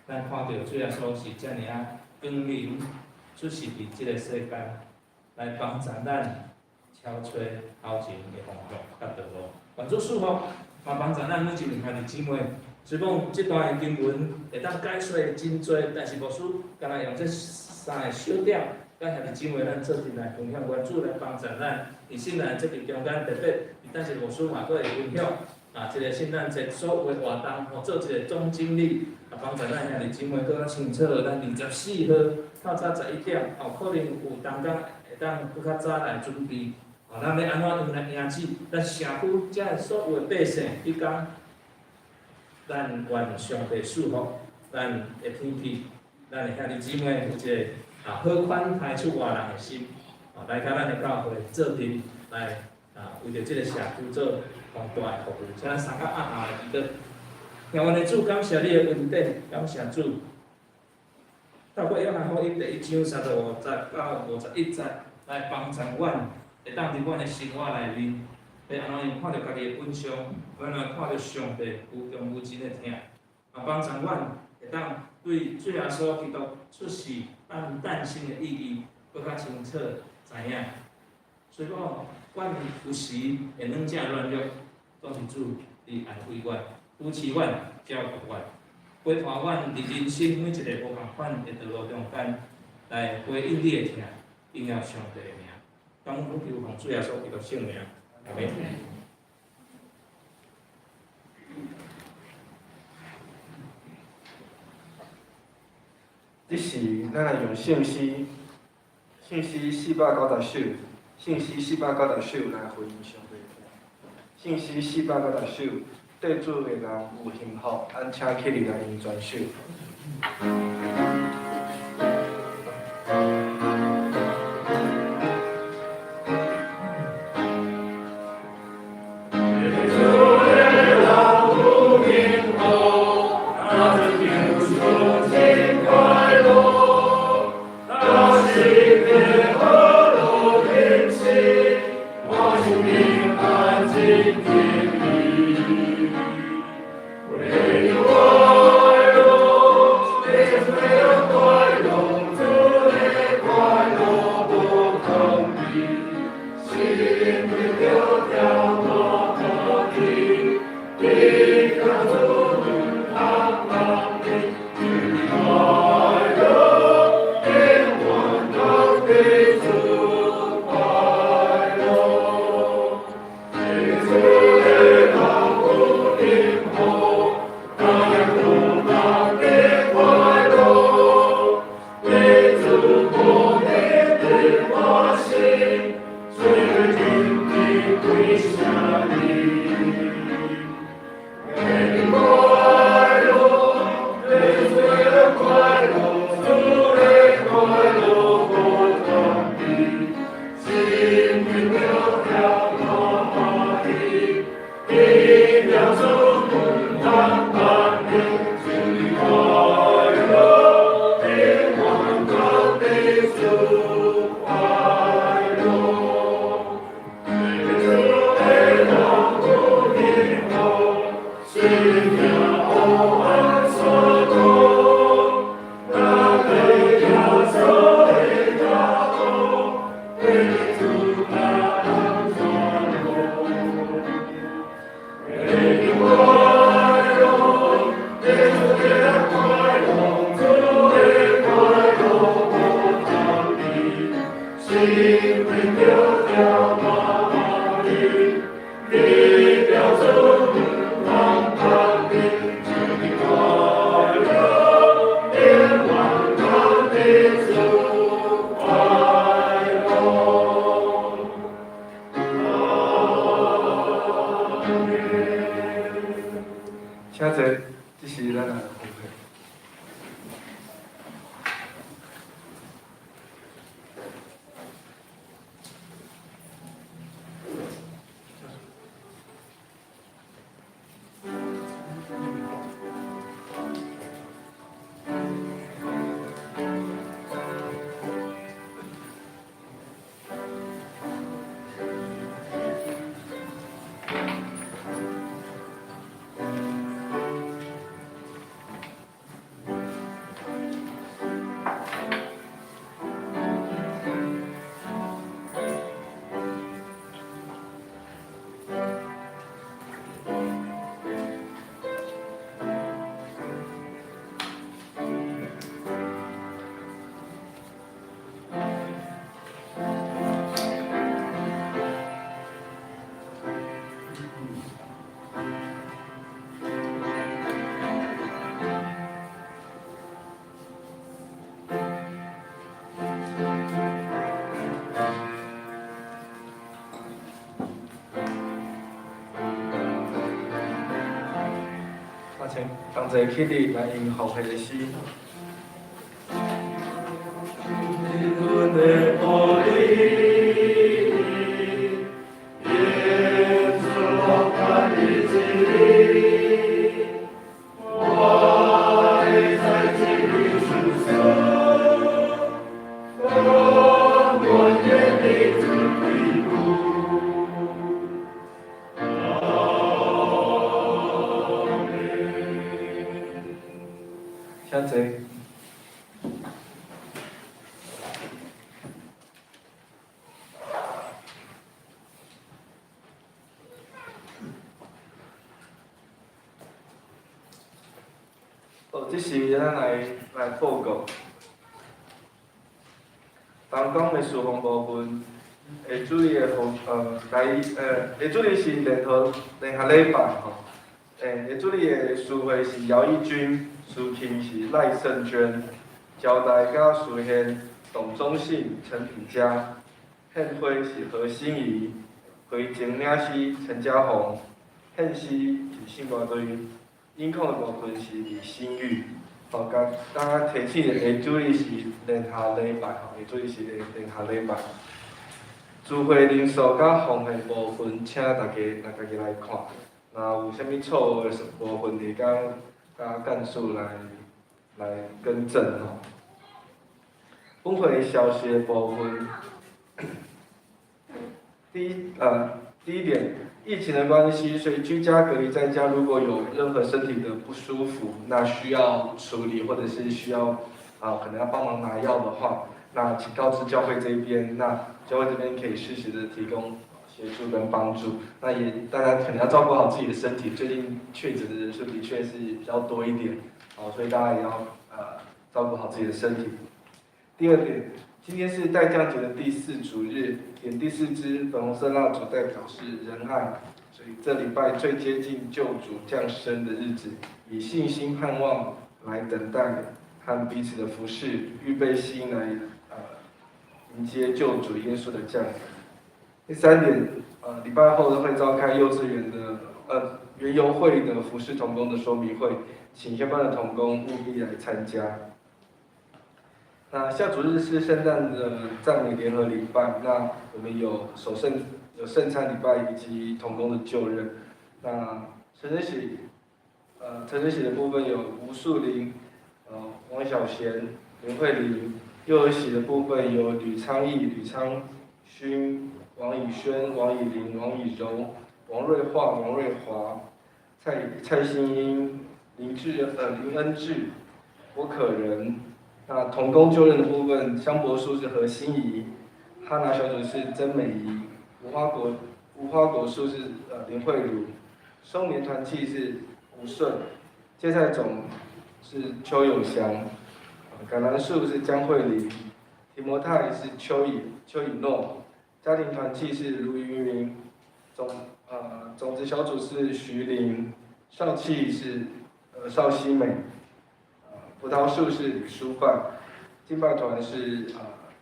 咱看著主耶穌是遮爾仔光明出現佇這個世間，來幫助咱超揣頭前的方向佮道路。願主賜福，嘛幫助咱每一位兄弟姊妹。雖講這段的經文會當解說真濟，但是牧師干焦用這三個小點，佮兄弟姊妹咱做陣來分享。願主來幫助咱，佇聖誕節日中間，特別等陣牧師嘛，閣會分享啊，這個聖誕節所有的活動，吼，做一個總整理，啊，幫助咱兄弟姊妹閣較清楚。咱24號透早11點，哦，可能有當工會當閣較早來準備，哦，咱欲按怎樣來迎接咱社區遮所有的百姓，彼工，咱願上帝賜福，咱的天氣，咱的兄弟姊妹有一個啊好款待出外人的心，啊，來佮咱的教會做陣來啊，為著這個社區做宏大的服務。請咱三個按下來祈禱。願阮的主感謝你的恩典，感謝主。透過約翰福音第一章35節到51節來幫助阮，會當佇阮的生活內面，欲按怎樣看著家己的本相，按怎看著上帝無窮無盡的疼，嘛幫助阮會當對主耶穌基督出世誕生的意義，閣較清楚知影。雖講阮有時會軟正軟弱，總是主你安慰阮、扶持阮、照顧阮、陪伴阮佇人生每一个無仝款的道路中間，來回應你的疼，榮耀上帝的名。感恩求奉主耶穌基督聖名，阿們。這時，咱來用聖詩，聖詩490首，聖詩490首來回應上帝的疼。聖詩490首，對主的人有幸福，咱請起立來用全首。 為主快樂，主的路途幸福，心行黑暗所通，咱的耶穌的腳步，跟主同走路。的快樂，耶穌的快樂，主的快樂無通比，心為著跳馬里，你標準毋通逃避，主的快樂，永遠跟著主快樂。阿們。請坐，這是咱的奉獻。啊，請同齊起立來用奉獻的詩。阮的寶貝，耶穌我的真理，我會在這裡出生，甘願願意做基督。阿們。請坐。好，這時咱來報告。東港的事奉部分，下主日的下主日是聯合禮拜吼。下主日的司會是姚義軍，司琴是賴勝娟，招待佮司獻董忠信、陳品佳，獻花是何心怡，回程領詩陳家宏，獻詩是圣歌隊，音控的部分是李新玉。吼，共大家提醒下，下主日是聯合禮拜吼，下主日是聯合禮拜。聚會人數佮奉獻部分，請大家來家己來看。若有啥物錯誤的部分，會當佮幹事來更正吼。本會消息的部分，第一點，疫情的關係，所以居家隔離在家，如果有任何身體的不舒服，那需要處理或者是需要可能要幫忙拿藥的話，那請告知教會這邊，那教會這邊可以適時的提供協助跟幫助。那也大家可能要照顧好自己的身體，最近確診的人數的確是比較多一點，所以大家也要照顧好自己的身體。第二點，今天是待降節的第四主日，點第四支粉紅色蠟燭代表是仁愛，所以這禮拜最接近救主降生的日子，以信心盼望來等待和彼此的服侍，預備心來迎接救主耶穌的降臨。第三點，禮拜後會召開幼稚園的園遊會的服侍同工的說明會，請相關的同工務必來參加。那下主日是聖誕的讚美聯合禮拜，那我們有守聖有聖餐禮拜以及同工的就任。那陳晨喜的部分有吳樹林、王小賢、林慧玲、幼兒喜的部分有呂昌義、呂昌勳、王以軒、王以玲、王以柔、王瑞華、王瑞華、蔡蔡新英、林恩智、郭可仁。那同工就任的部分，香柏树是何心怡，哈拿小组是曾美仪，無花果樹是林慧茹，松年團契是吳順，芥菜種是邱永祥，橄欖樹是江慧玲，提摩太是邱以諾，家庭團契是盧云雲，種子小組是徐玲，少氣是邵希美，葡萄樹是李書范，敬拜團是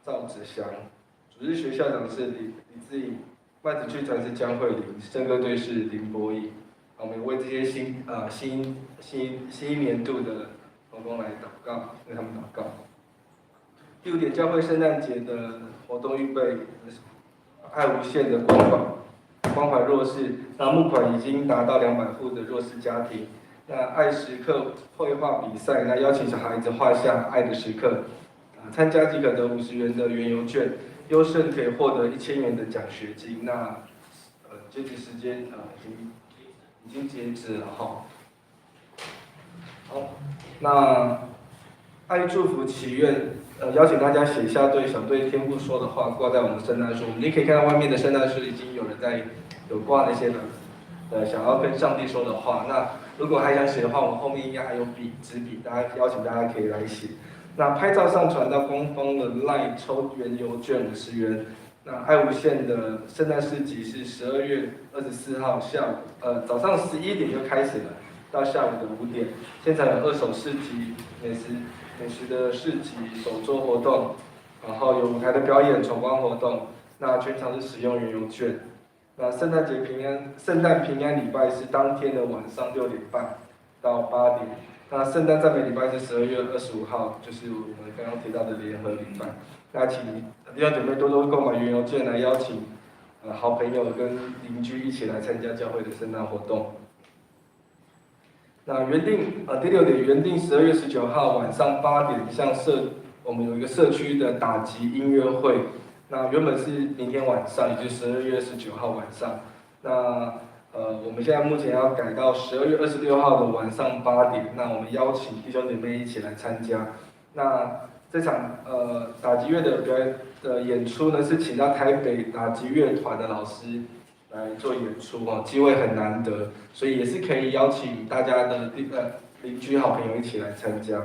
趙子祥，主日學校長是李志穎，麥子劇團是江慧玲，聖歌隊是林博義。我們為這些新一年度的同工來禱告，為他們禱告。第五點，教會聖誕節的活動預備，愛無限的關懷弱勢，那募款已經達到200戶的弱勢家庭。那愛時刻繪畫比賽，那邀請小孩子畫下愛的時刻，參加即可得50元的園遊券，優勝可以獲得1000元的獎學金。那截止時間已經截止了哈。好，那愛祝福祈願，邀請大家寫下對想對天父說的話，掛在我們聖誕樹。你可以看到外面的聖誕樹已經有人在有掛那些的，想要跟上帝說的話。那如果還想寫的話，我們後面應該還有筆紙筆，大家邀請大家可以來寫。那拍照上傳到官方的 LINE 抽園遊券50元。那愛無限的聖誕市集是12月24號下午，早上11點就開始了，到下午的5點。現場有二手市集、美食的市集、手作活動，然後有舞台的表演、闖關活動。那全場是使用園遊券。那聖誕平安禮拜是當天的晚上6點半到8點。那聖誕讚美禮拜是12月25號，就是我們剛剛提到的聯合禮拜。那請弟兄姐妹多多購買園遊券來邀請好朋友跟鄰居一起來參加教會的聖誕活動。那原定第六點，原定12月19號晚上8點，向我們有一個社區的打擊音樂會。那原本是明天晚上，也就是12月19號晚上。那我們現在目前要改到12月26號的晚上8點。那我們邀請弟兄姐妹一起來參加。那這場打擊樂的表演的演出呢，是請到台北打擊樂團的老師來做演出哦，機會很難得，所以也是可以邀請大家的鄰居好朋友一起來參加。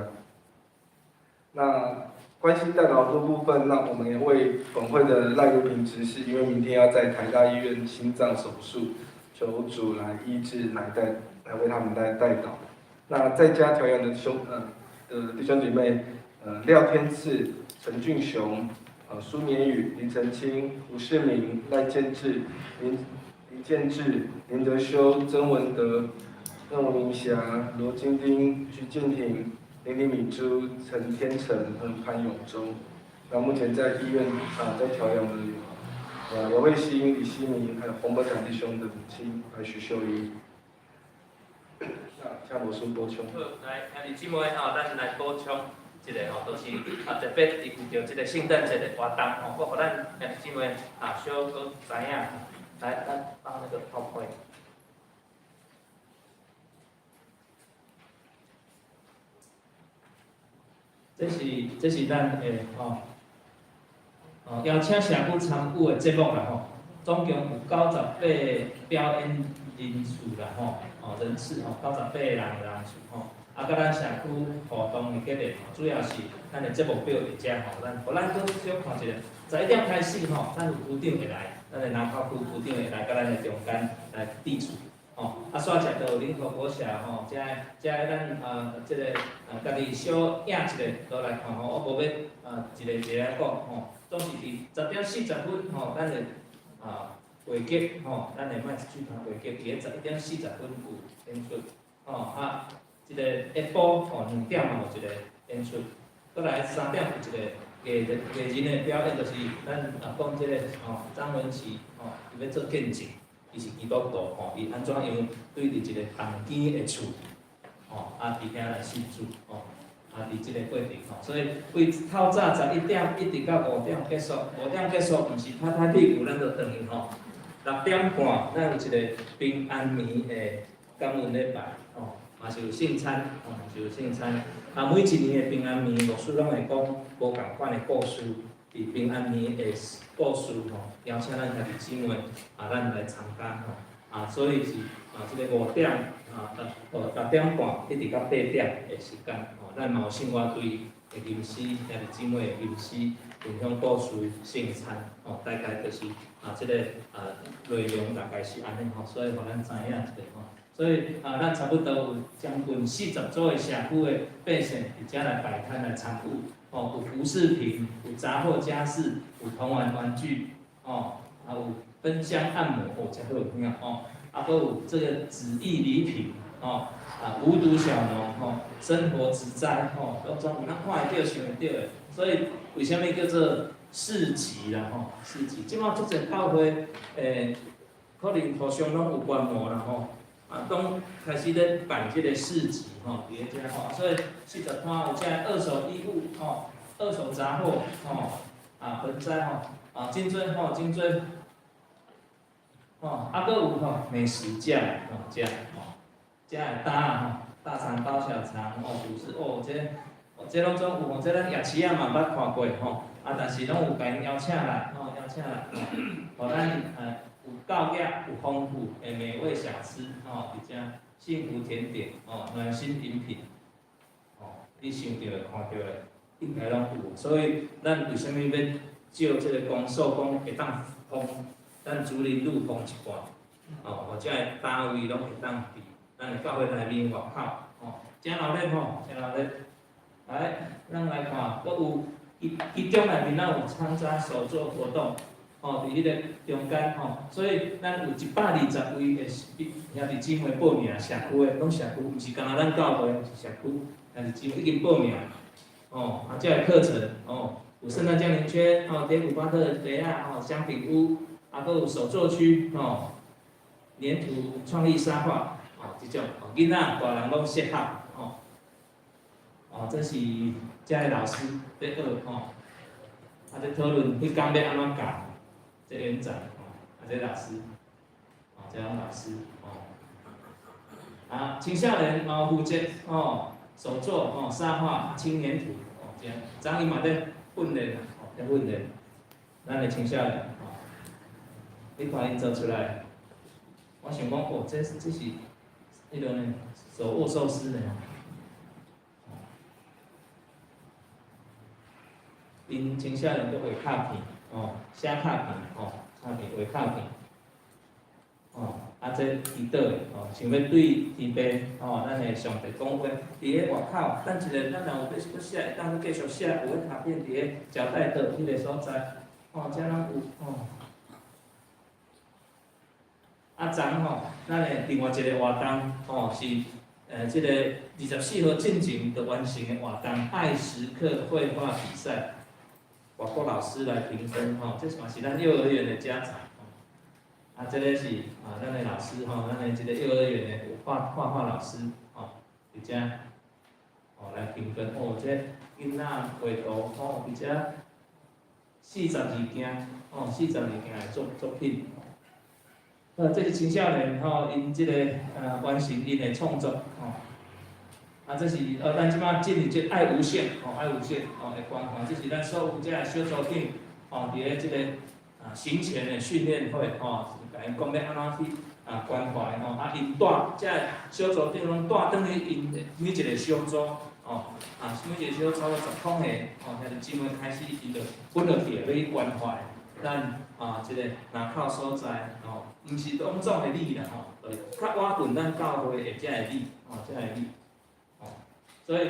那關心代禱的部分，那我們也為本會的賴如平執事，因為明天要在台大醫院心臟手術，求主來醫治，來為他們代禱。那在家調養的弟兄姐妹，廖天賜、陳俊雄、蘇綿宇、林澄清、胡世明、賴建志、林建志、林德修、曾文德、鄭文明霞、羅金丁、徐建廷、林林敏珠、陳天成和潘永忠。那目前在醫院在調養的有劉慧欣、李希明，還有洪伯強弟兄的母親，還有徐秀英。那下我書補充。好，來兄弟姊妹吼，咱來補充一個吼，就是啊特別佇為著這個聖誕節的活動吼，閣予咱兄弟姊妹啊小閣知影。來，咱放那個 PowerPoint。這是咱的吼，哦邀請社區參與的節目啦吼，總共有98個表演人數啦吼，哦人次吼，98個人的人數吼，啊，佮咱社區活動的結連吼，主要是咱的節目表佇遮吼，咱予咱閣小看一下，11點開始吼，咱有區長會來，咱的南口區區長會來，佮咱的中間來致辭。吼，啊，煞食就有林口國小吼，遮遮咱這個家己小影一下落來看吼，我無欲一個一個來講吼，總是佇10點40分吼，咱的會結吼，咱的麥子劇團會結佇咧11點40分有演出，吼啊，這個下晡吼2點嘛有一個演出，閣來3點有一個藝人的表演，就是咱講這個吼張文琪吼，伊欲做見證。伊是基督徒吼，伊按怎樣對佇一個重建的厝，吼，啊，佇遐來信主吼，啊，啊，佇這个過程吼，所以對透早11點一直到五點結束，五點結束毋是拍拍屁股咱就轉去吼。6點半，咱有一个平安暝的感恩禮拜，吼，嘛是有聖餐，吼，嘛是有聖餐。啊，每一年的平安暝，牧師攏會講無仝款的故事，佇平安暝的故事吼，邀請咱兄弟姊妹啊，咱來參加吼。啊，所以是啊，這个5點啊，6點半一直到8點的時間，吼，咱嘛有聖樂隊的吟詩，兄弟姊妹的吟詩，分享故事、聖餐，吼，大概就是啊，這个啊內容大概是按呢吼，所以予咱知影一下吼。所以啊，咱差不多有將近40組的社區的百姓佇遮來擺攤來參與，吼，有服飾品，有雜貨家飾，有童玩玩具，吼，啊有芬香按摩，哦，遮好聽吼，啊，閣有這個紙藝禮品，吼，啊無毒小農，吼，生活植栽，吼，攏總有咱看會著、想會著的。所以為啥物叫做市集啦？吼，市集。這擺足濟教會，可能互相攏有觀摩啦，吼。啊，攏開始咧辦這個市集，吼，佇咧遮吼，所以40攤有遮二手衣物，吼，二手雜貨，吼，啊，盆栽，吼，啊，真濟吼，真濟，吼，啊，閣有吼美食架，吼，遮，吼，遮會搭吼，大腸包小腸，哦，廚師，哦，這，哦，這攏總有吼，這咱夜市仔嘛捌看過吼，啊，但是攏有共𪜶邀請來，吼，邀請來，吼，予咱有夠額、有豐富的美味小吃，吼，佇遮幸福甜點，吼，暖心飲品，吼，你想著的、看著的，應該攏有。所以咱為啥物欲借這个公所講會當封咱竹林路封一半，吼，予遮个單位攏會當佇咱的教會內面外口，吼，誠熱鬧吼，誠熱鬧。來，咱來看，閣有其中內面咱有參加手作活動。吼，佇彼个中間吼，所以咱有120位的兄弟姊妹報名，社區的，攏社區，毋是干焦咱教會，是社區兄弟姊妹已經報名。哦，啊，這个課程，哦，有聖誕降臨圈，哦，蝶谷巴特雷亞，哦，香餅屋，啊，閣有手作區，吼，黏土創意沙畫，哦，這種，哦，囡仔大人攏適合，吼，哦，這是遮个老師咧學，吼，啊，咧討論彼工欲按怎教。這園長，吼，啊，這老師，哦，這攏老師，吼，啊，青少年嘛有負責，吼，手作，吼，沙畫、輕黏土，哦，這樣，昨伊嘛咧訓練，吼，咧訓練，咱的青少年，吼，你看𪜶做出來，我想講，哦，這是彼落呢，手握壽司呢，吼，𪜶青少年閣畫卡片。哦，寫卡片，哦，卡片畫卡片，哦，啊，這祈禱的，哦，想欲對天父，哦，咱的上帝講話，佇咧外口，等一下，咱若有欲閣寫，會當閣繼續寫，有彼卡片佇咧招待桌彼个所在，哦，遮攏有，哦。啊，昨吼，咱的另外一个活動，吼，是這个24號進前就完成的活動，愛時刻繪畫比賽。外國老師來評分吼，這嘛是咱幼兒園的家長吼，啊，這个是啊，咱的老師吼，咱的這個幼兒園的畫畫畫老師吼，佇遮哦來評分哦，這囡仔畫圖吼，佇遮42件吼，42件的作品。這是青少年吼，𪜶這個完成𪜶的創作吼。啊，這是咱這擺進入這愛無限，吼，愛無限，吼的關懷，這是咱所有這个小組長，吼，佇咧這個啊行前的訓練會，吼，共𪜶講欲按怎去啊關懷，吼，啊，𪜶帶這个小組長攏帶轉去𪜶每一个小組，吼，啊，每一個小組10個，吼，兄弟姊妹開始𪜶就分落去，欲去關懷咱啊這個若口所在，吼，毋是攏總的里啦，吼，較倚近咱教會的這个里，吼，這个里。所以，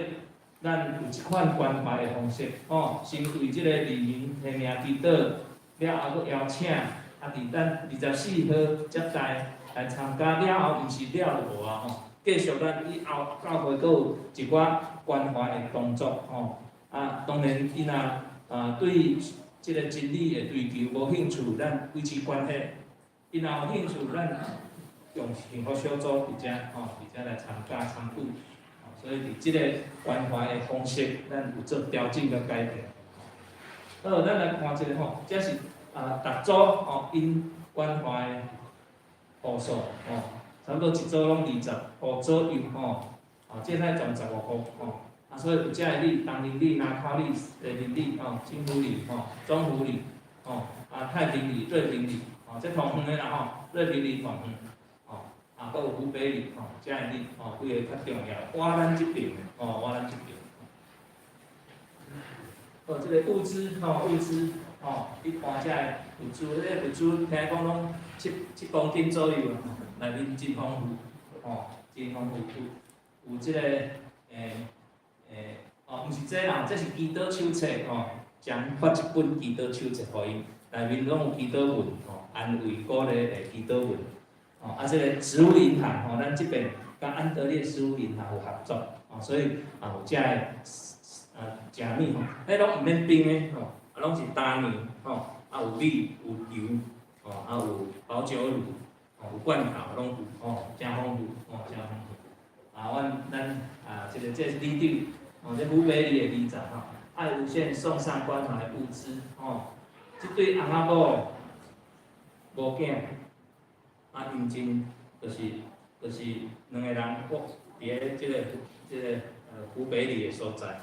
咱有這款關懷的方式，吼，先為這個里民提名祈禱，了後閣邀請，啊，佇咱24號接待來參加了後，毋是了就無啊，吼，繼續咱以後教會閣有一寡關懷的動作，吼，啊，當然伊若啊對這個真理的追求無興趣，咱維持關係；伊若有興趣，咱用幸福小組佇遮，吼，佇遮來參加參與。所以佇這个關懷的方式，咱有做調整佮改變。好，咱來看一下吼，這是啊，逐組吼，𪜶關懷的戶數吼，差不多一組攏20戶左右吼，啊，這才賺15戶吼，啊，所以有遮个里，東林里、南坵里、下林里吼、金湖里吼、中湖里吼，啊，太平里、瑞平里，吼，這桃園的啦吼，瑞平里桃園，吼，啊，閣有湖北里吼，遮个里吼，幾个較重要，倚咱這爿的吼，倚咱這爿。哦，這个物資吼，物資吼，你看遮个物資，這个物資聽講攏七七公斤左右啊，內面真豐富，吼，真豐富，有有這个欸欸，哦，毋是這啦，這是祈禱手冊吼，將發一本祈禱手冊予𪜶，內面攏有祈禱文吼，安慰鼓勵的祈禱文，吼，啊，這个食物銀行吼，咱這邊佮安德烈食物銀行有合作，吼，所以啊有遮个。啊，食物吼，彼攏毋免冰的吼，啊，攏是焦麵吼，啊有米有油，吼，啊有保酒乳，吼，有罐頭攏有吼，誠豐富吼，誠豐富。啊，阮咱啊，這個這是里長，吼，這湖北里的里長吼，愛無限送上關懷物資吼，這對翁仔某無囝，啊，𪜶真就是兩个人，佇咧這個湖北里的所在。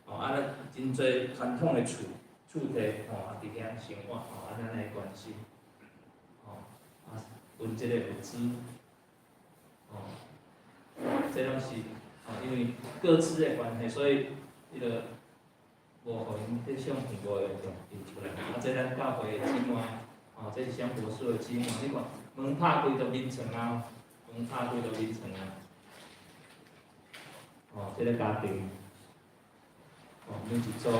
吼，啊，咱真濟傳統的厝厝地吼，啊，佇遐生活吼，啊，咱來關心，吼，啊，分這個物資，吼，這攏是吼，因為各自的關係，所以彼個無予𪜶翕相片，無會用印出來。啊，這咱教會的姊妹，吼，這是雙博士的姊妹，你看門拍開就眠床啊，門拍開就眠床啊，吼，這個家庭。哦，每一組吼。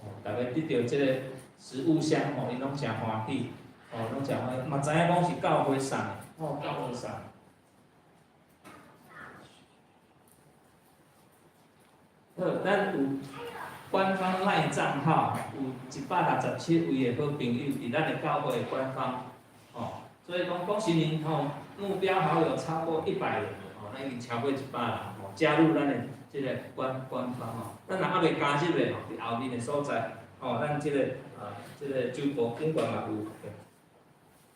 哦，逐家得著這個食物箱吼，𪜶攏誠歡喜，哦，攏誠歡喜，嘛知影講是教會送的，哦，教會送。好，咱有官方 LINE 帳號，有167位的好朋友佇咱的教會的官方，哦，所以講恭喜您吼，目標好友超過100人，吼，咱已經超過100人吼，加入咱的這個官方吼，咱若猶未加入的吼，佇後面的所在，吼，咱這個啊，這個周報頂懸嘛有，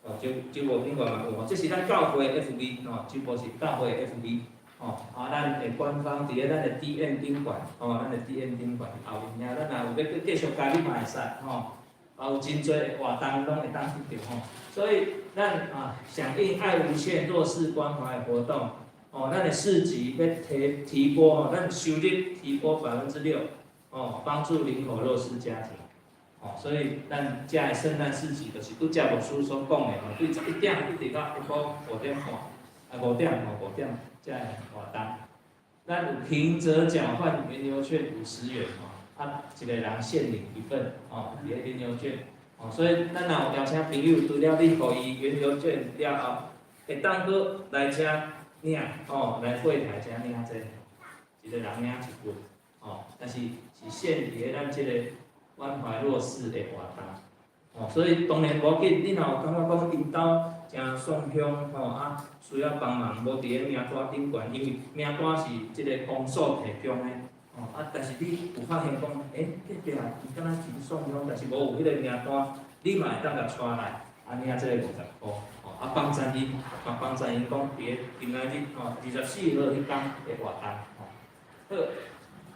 哦，周周報頂懸嘛有吼，這是咱教會的 FB 吼，周報是教會的 FB。吼，啊，咱的官方佇咧咱的 DM 頂懸，吼，咱的 DM 頂懸後面遐，咱若有欲閣繼續加入嘛會使，吼，啊，有真濟的活動攏會當得著吼，所以咱啊響應愛無限弱勢關懷的活動，哦，咱的市集欲提提撥吼，咱收入提撥6%，哦，幫助林口弱勢家庭，哦，所以咱遮的聖誕市集就是拄才牧師所講的吼，對11點一直到下晡5點半，啊五點吼五點。遮个活動，咱有平折繳換園遊券50元吼，啊，一个人限領一份吼，佇咧園遊券，吼，所以咱若有邀請朋友，除了你予伊園遊券了後，會當閣來遮領，吼，來櫃台遮領這個，一個人領一份，吼，但是是限佇咧咱這個關懷弱勢的活動，吼，所以當然無要緊，你若有感覺講𪜶兜誠送香吼啊，需要幫忙，無佇咧名單頂懸，因為名單是這個公所提供的，吼啊，但是你有發現講，欸，隔壁伊敢若真送香，但是無有彼個名單，你嘛會當共帶來，啊領這個50箍，吼啊幫贊𪜶，啊幫贊𪜶講佇咧今仔日吼24號彼工的活動，吼，好，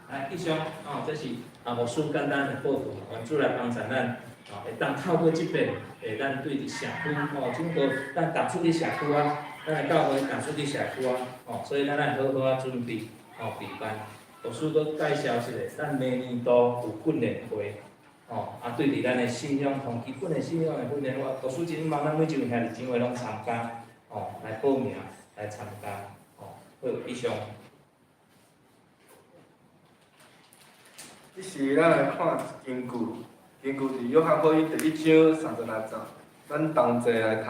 來以上吼，這是啊牧師簡單的報告，願主來幫贊咱。吼，會當透過這遍，會咱對佇社區吼，整個咱踏出去社區啊，咱的教會踏出去社區啊，吼，所以咱愛好好仔準備，吼，備辦。牧師閣介紹一下，咱明年度有訓練會，吼，啊，對佇咱的信仰同基本的信仰的訓練，我牧師真望咱每一位兄弟姊妹攏參加，吼，來報名來參加，吼，好，以上。這時咱來看一經句。根據佇約翰福音第一章36節，咱同齊來讀。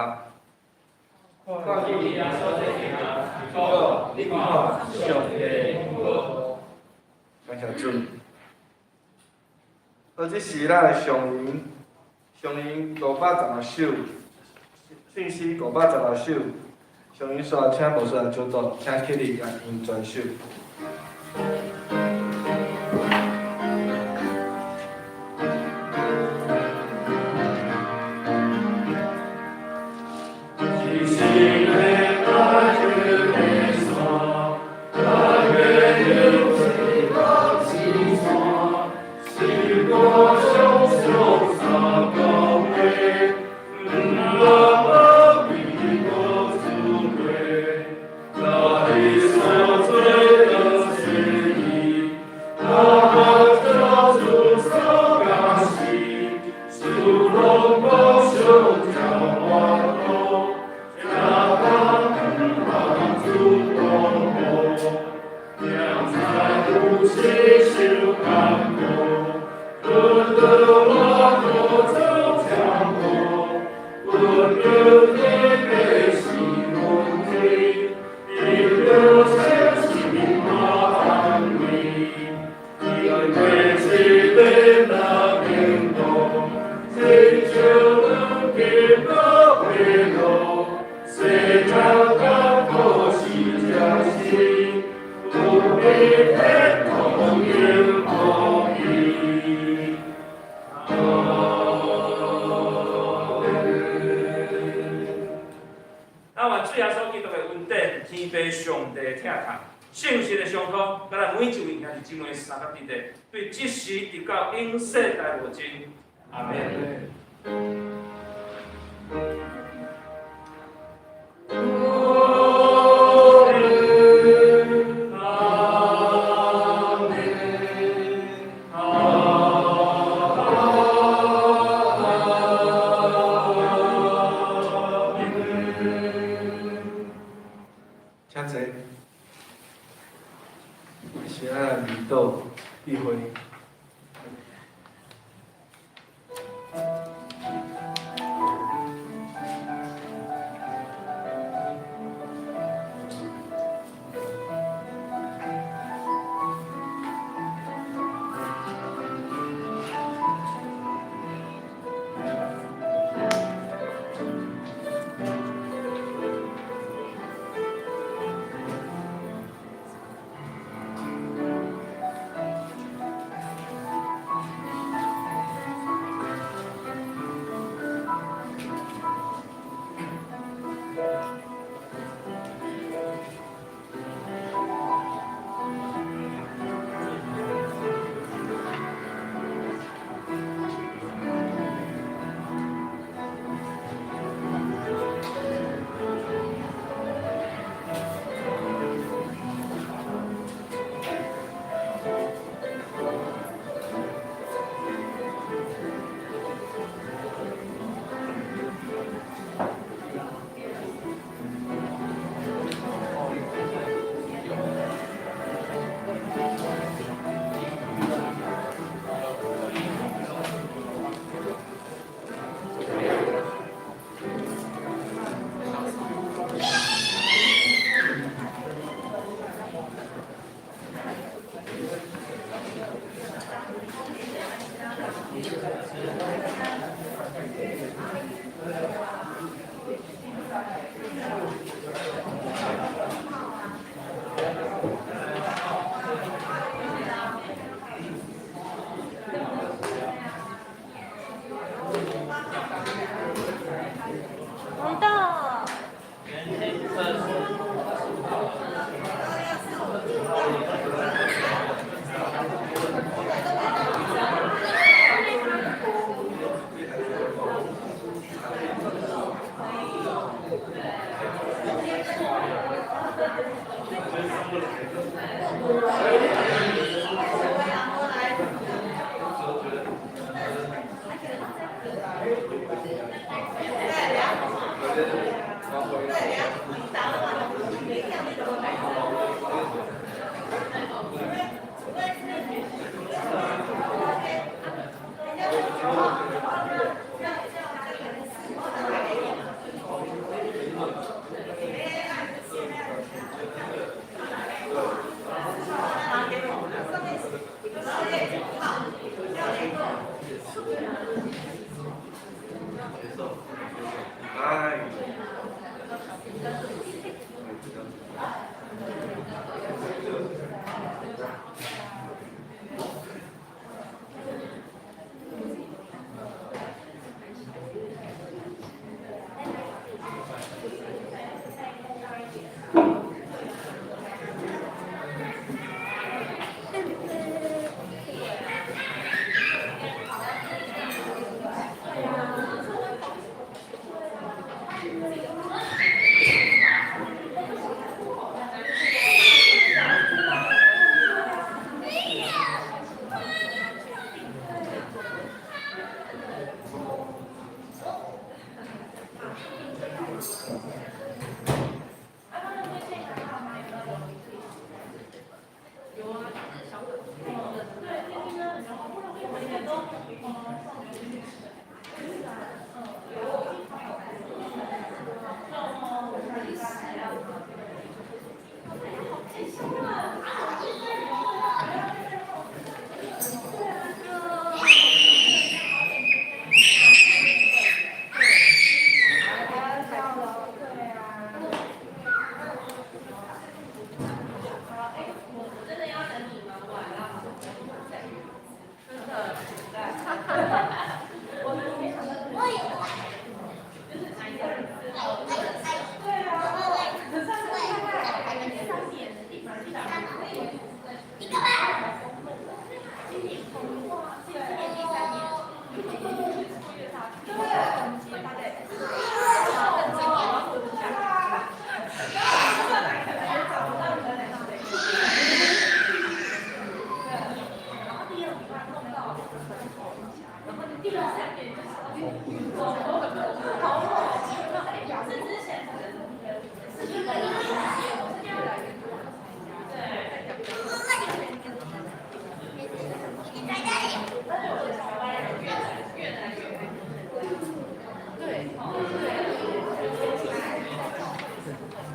看見耶穌在行，講：你看，上帝的母。感謝主。好，這是咱的上吟，上吟516首，聖詩516首。上吟煞請牧師來主導，請起立來吟全首。咱願主耶穌基督的恩典、天父上帝的疼痛、聖神的相托，佮咱每一位兄弟姊妹相佮弟弟，對這時直到永世代無盡。阿們。請坐。是咱來祈禱聚會。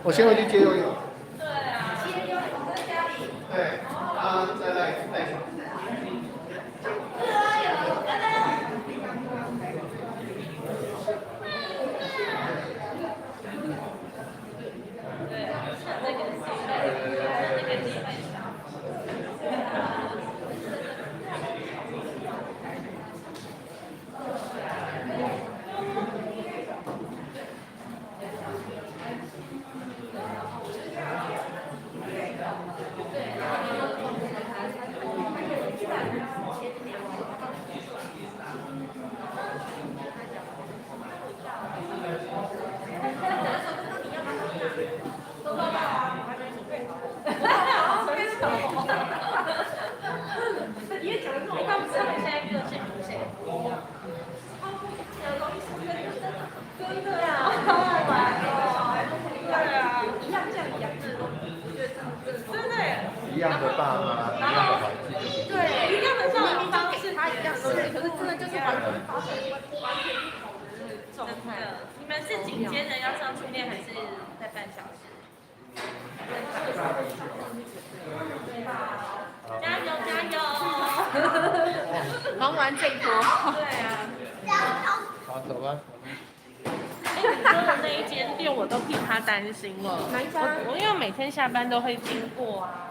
我先回去接悠悠。对啊，接悠悠在家里。对，啊，再来带上。一样的爸妈，一样的环境，对，一样的教育方式，他一样的东西，可是真的就是完全发生完全不同的状态。你们是紧接着要上去练，还是在半小时？加油加油！忙完这一波。对啊。好，走吧。哎，你说的那一间店，我都替他担心了。哪一家？我因为每天下班都会经过啊。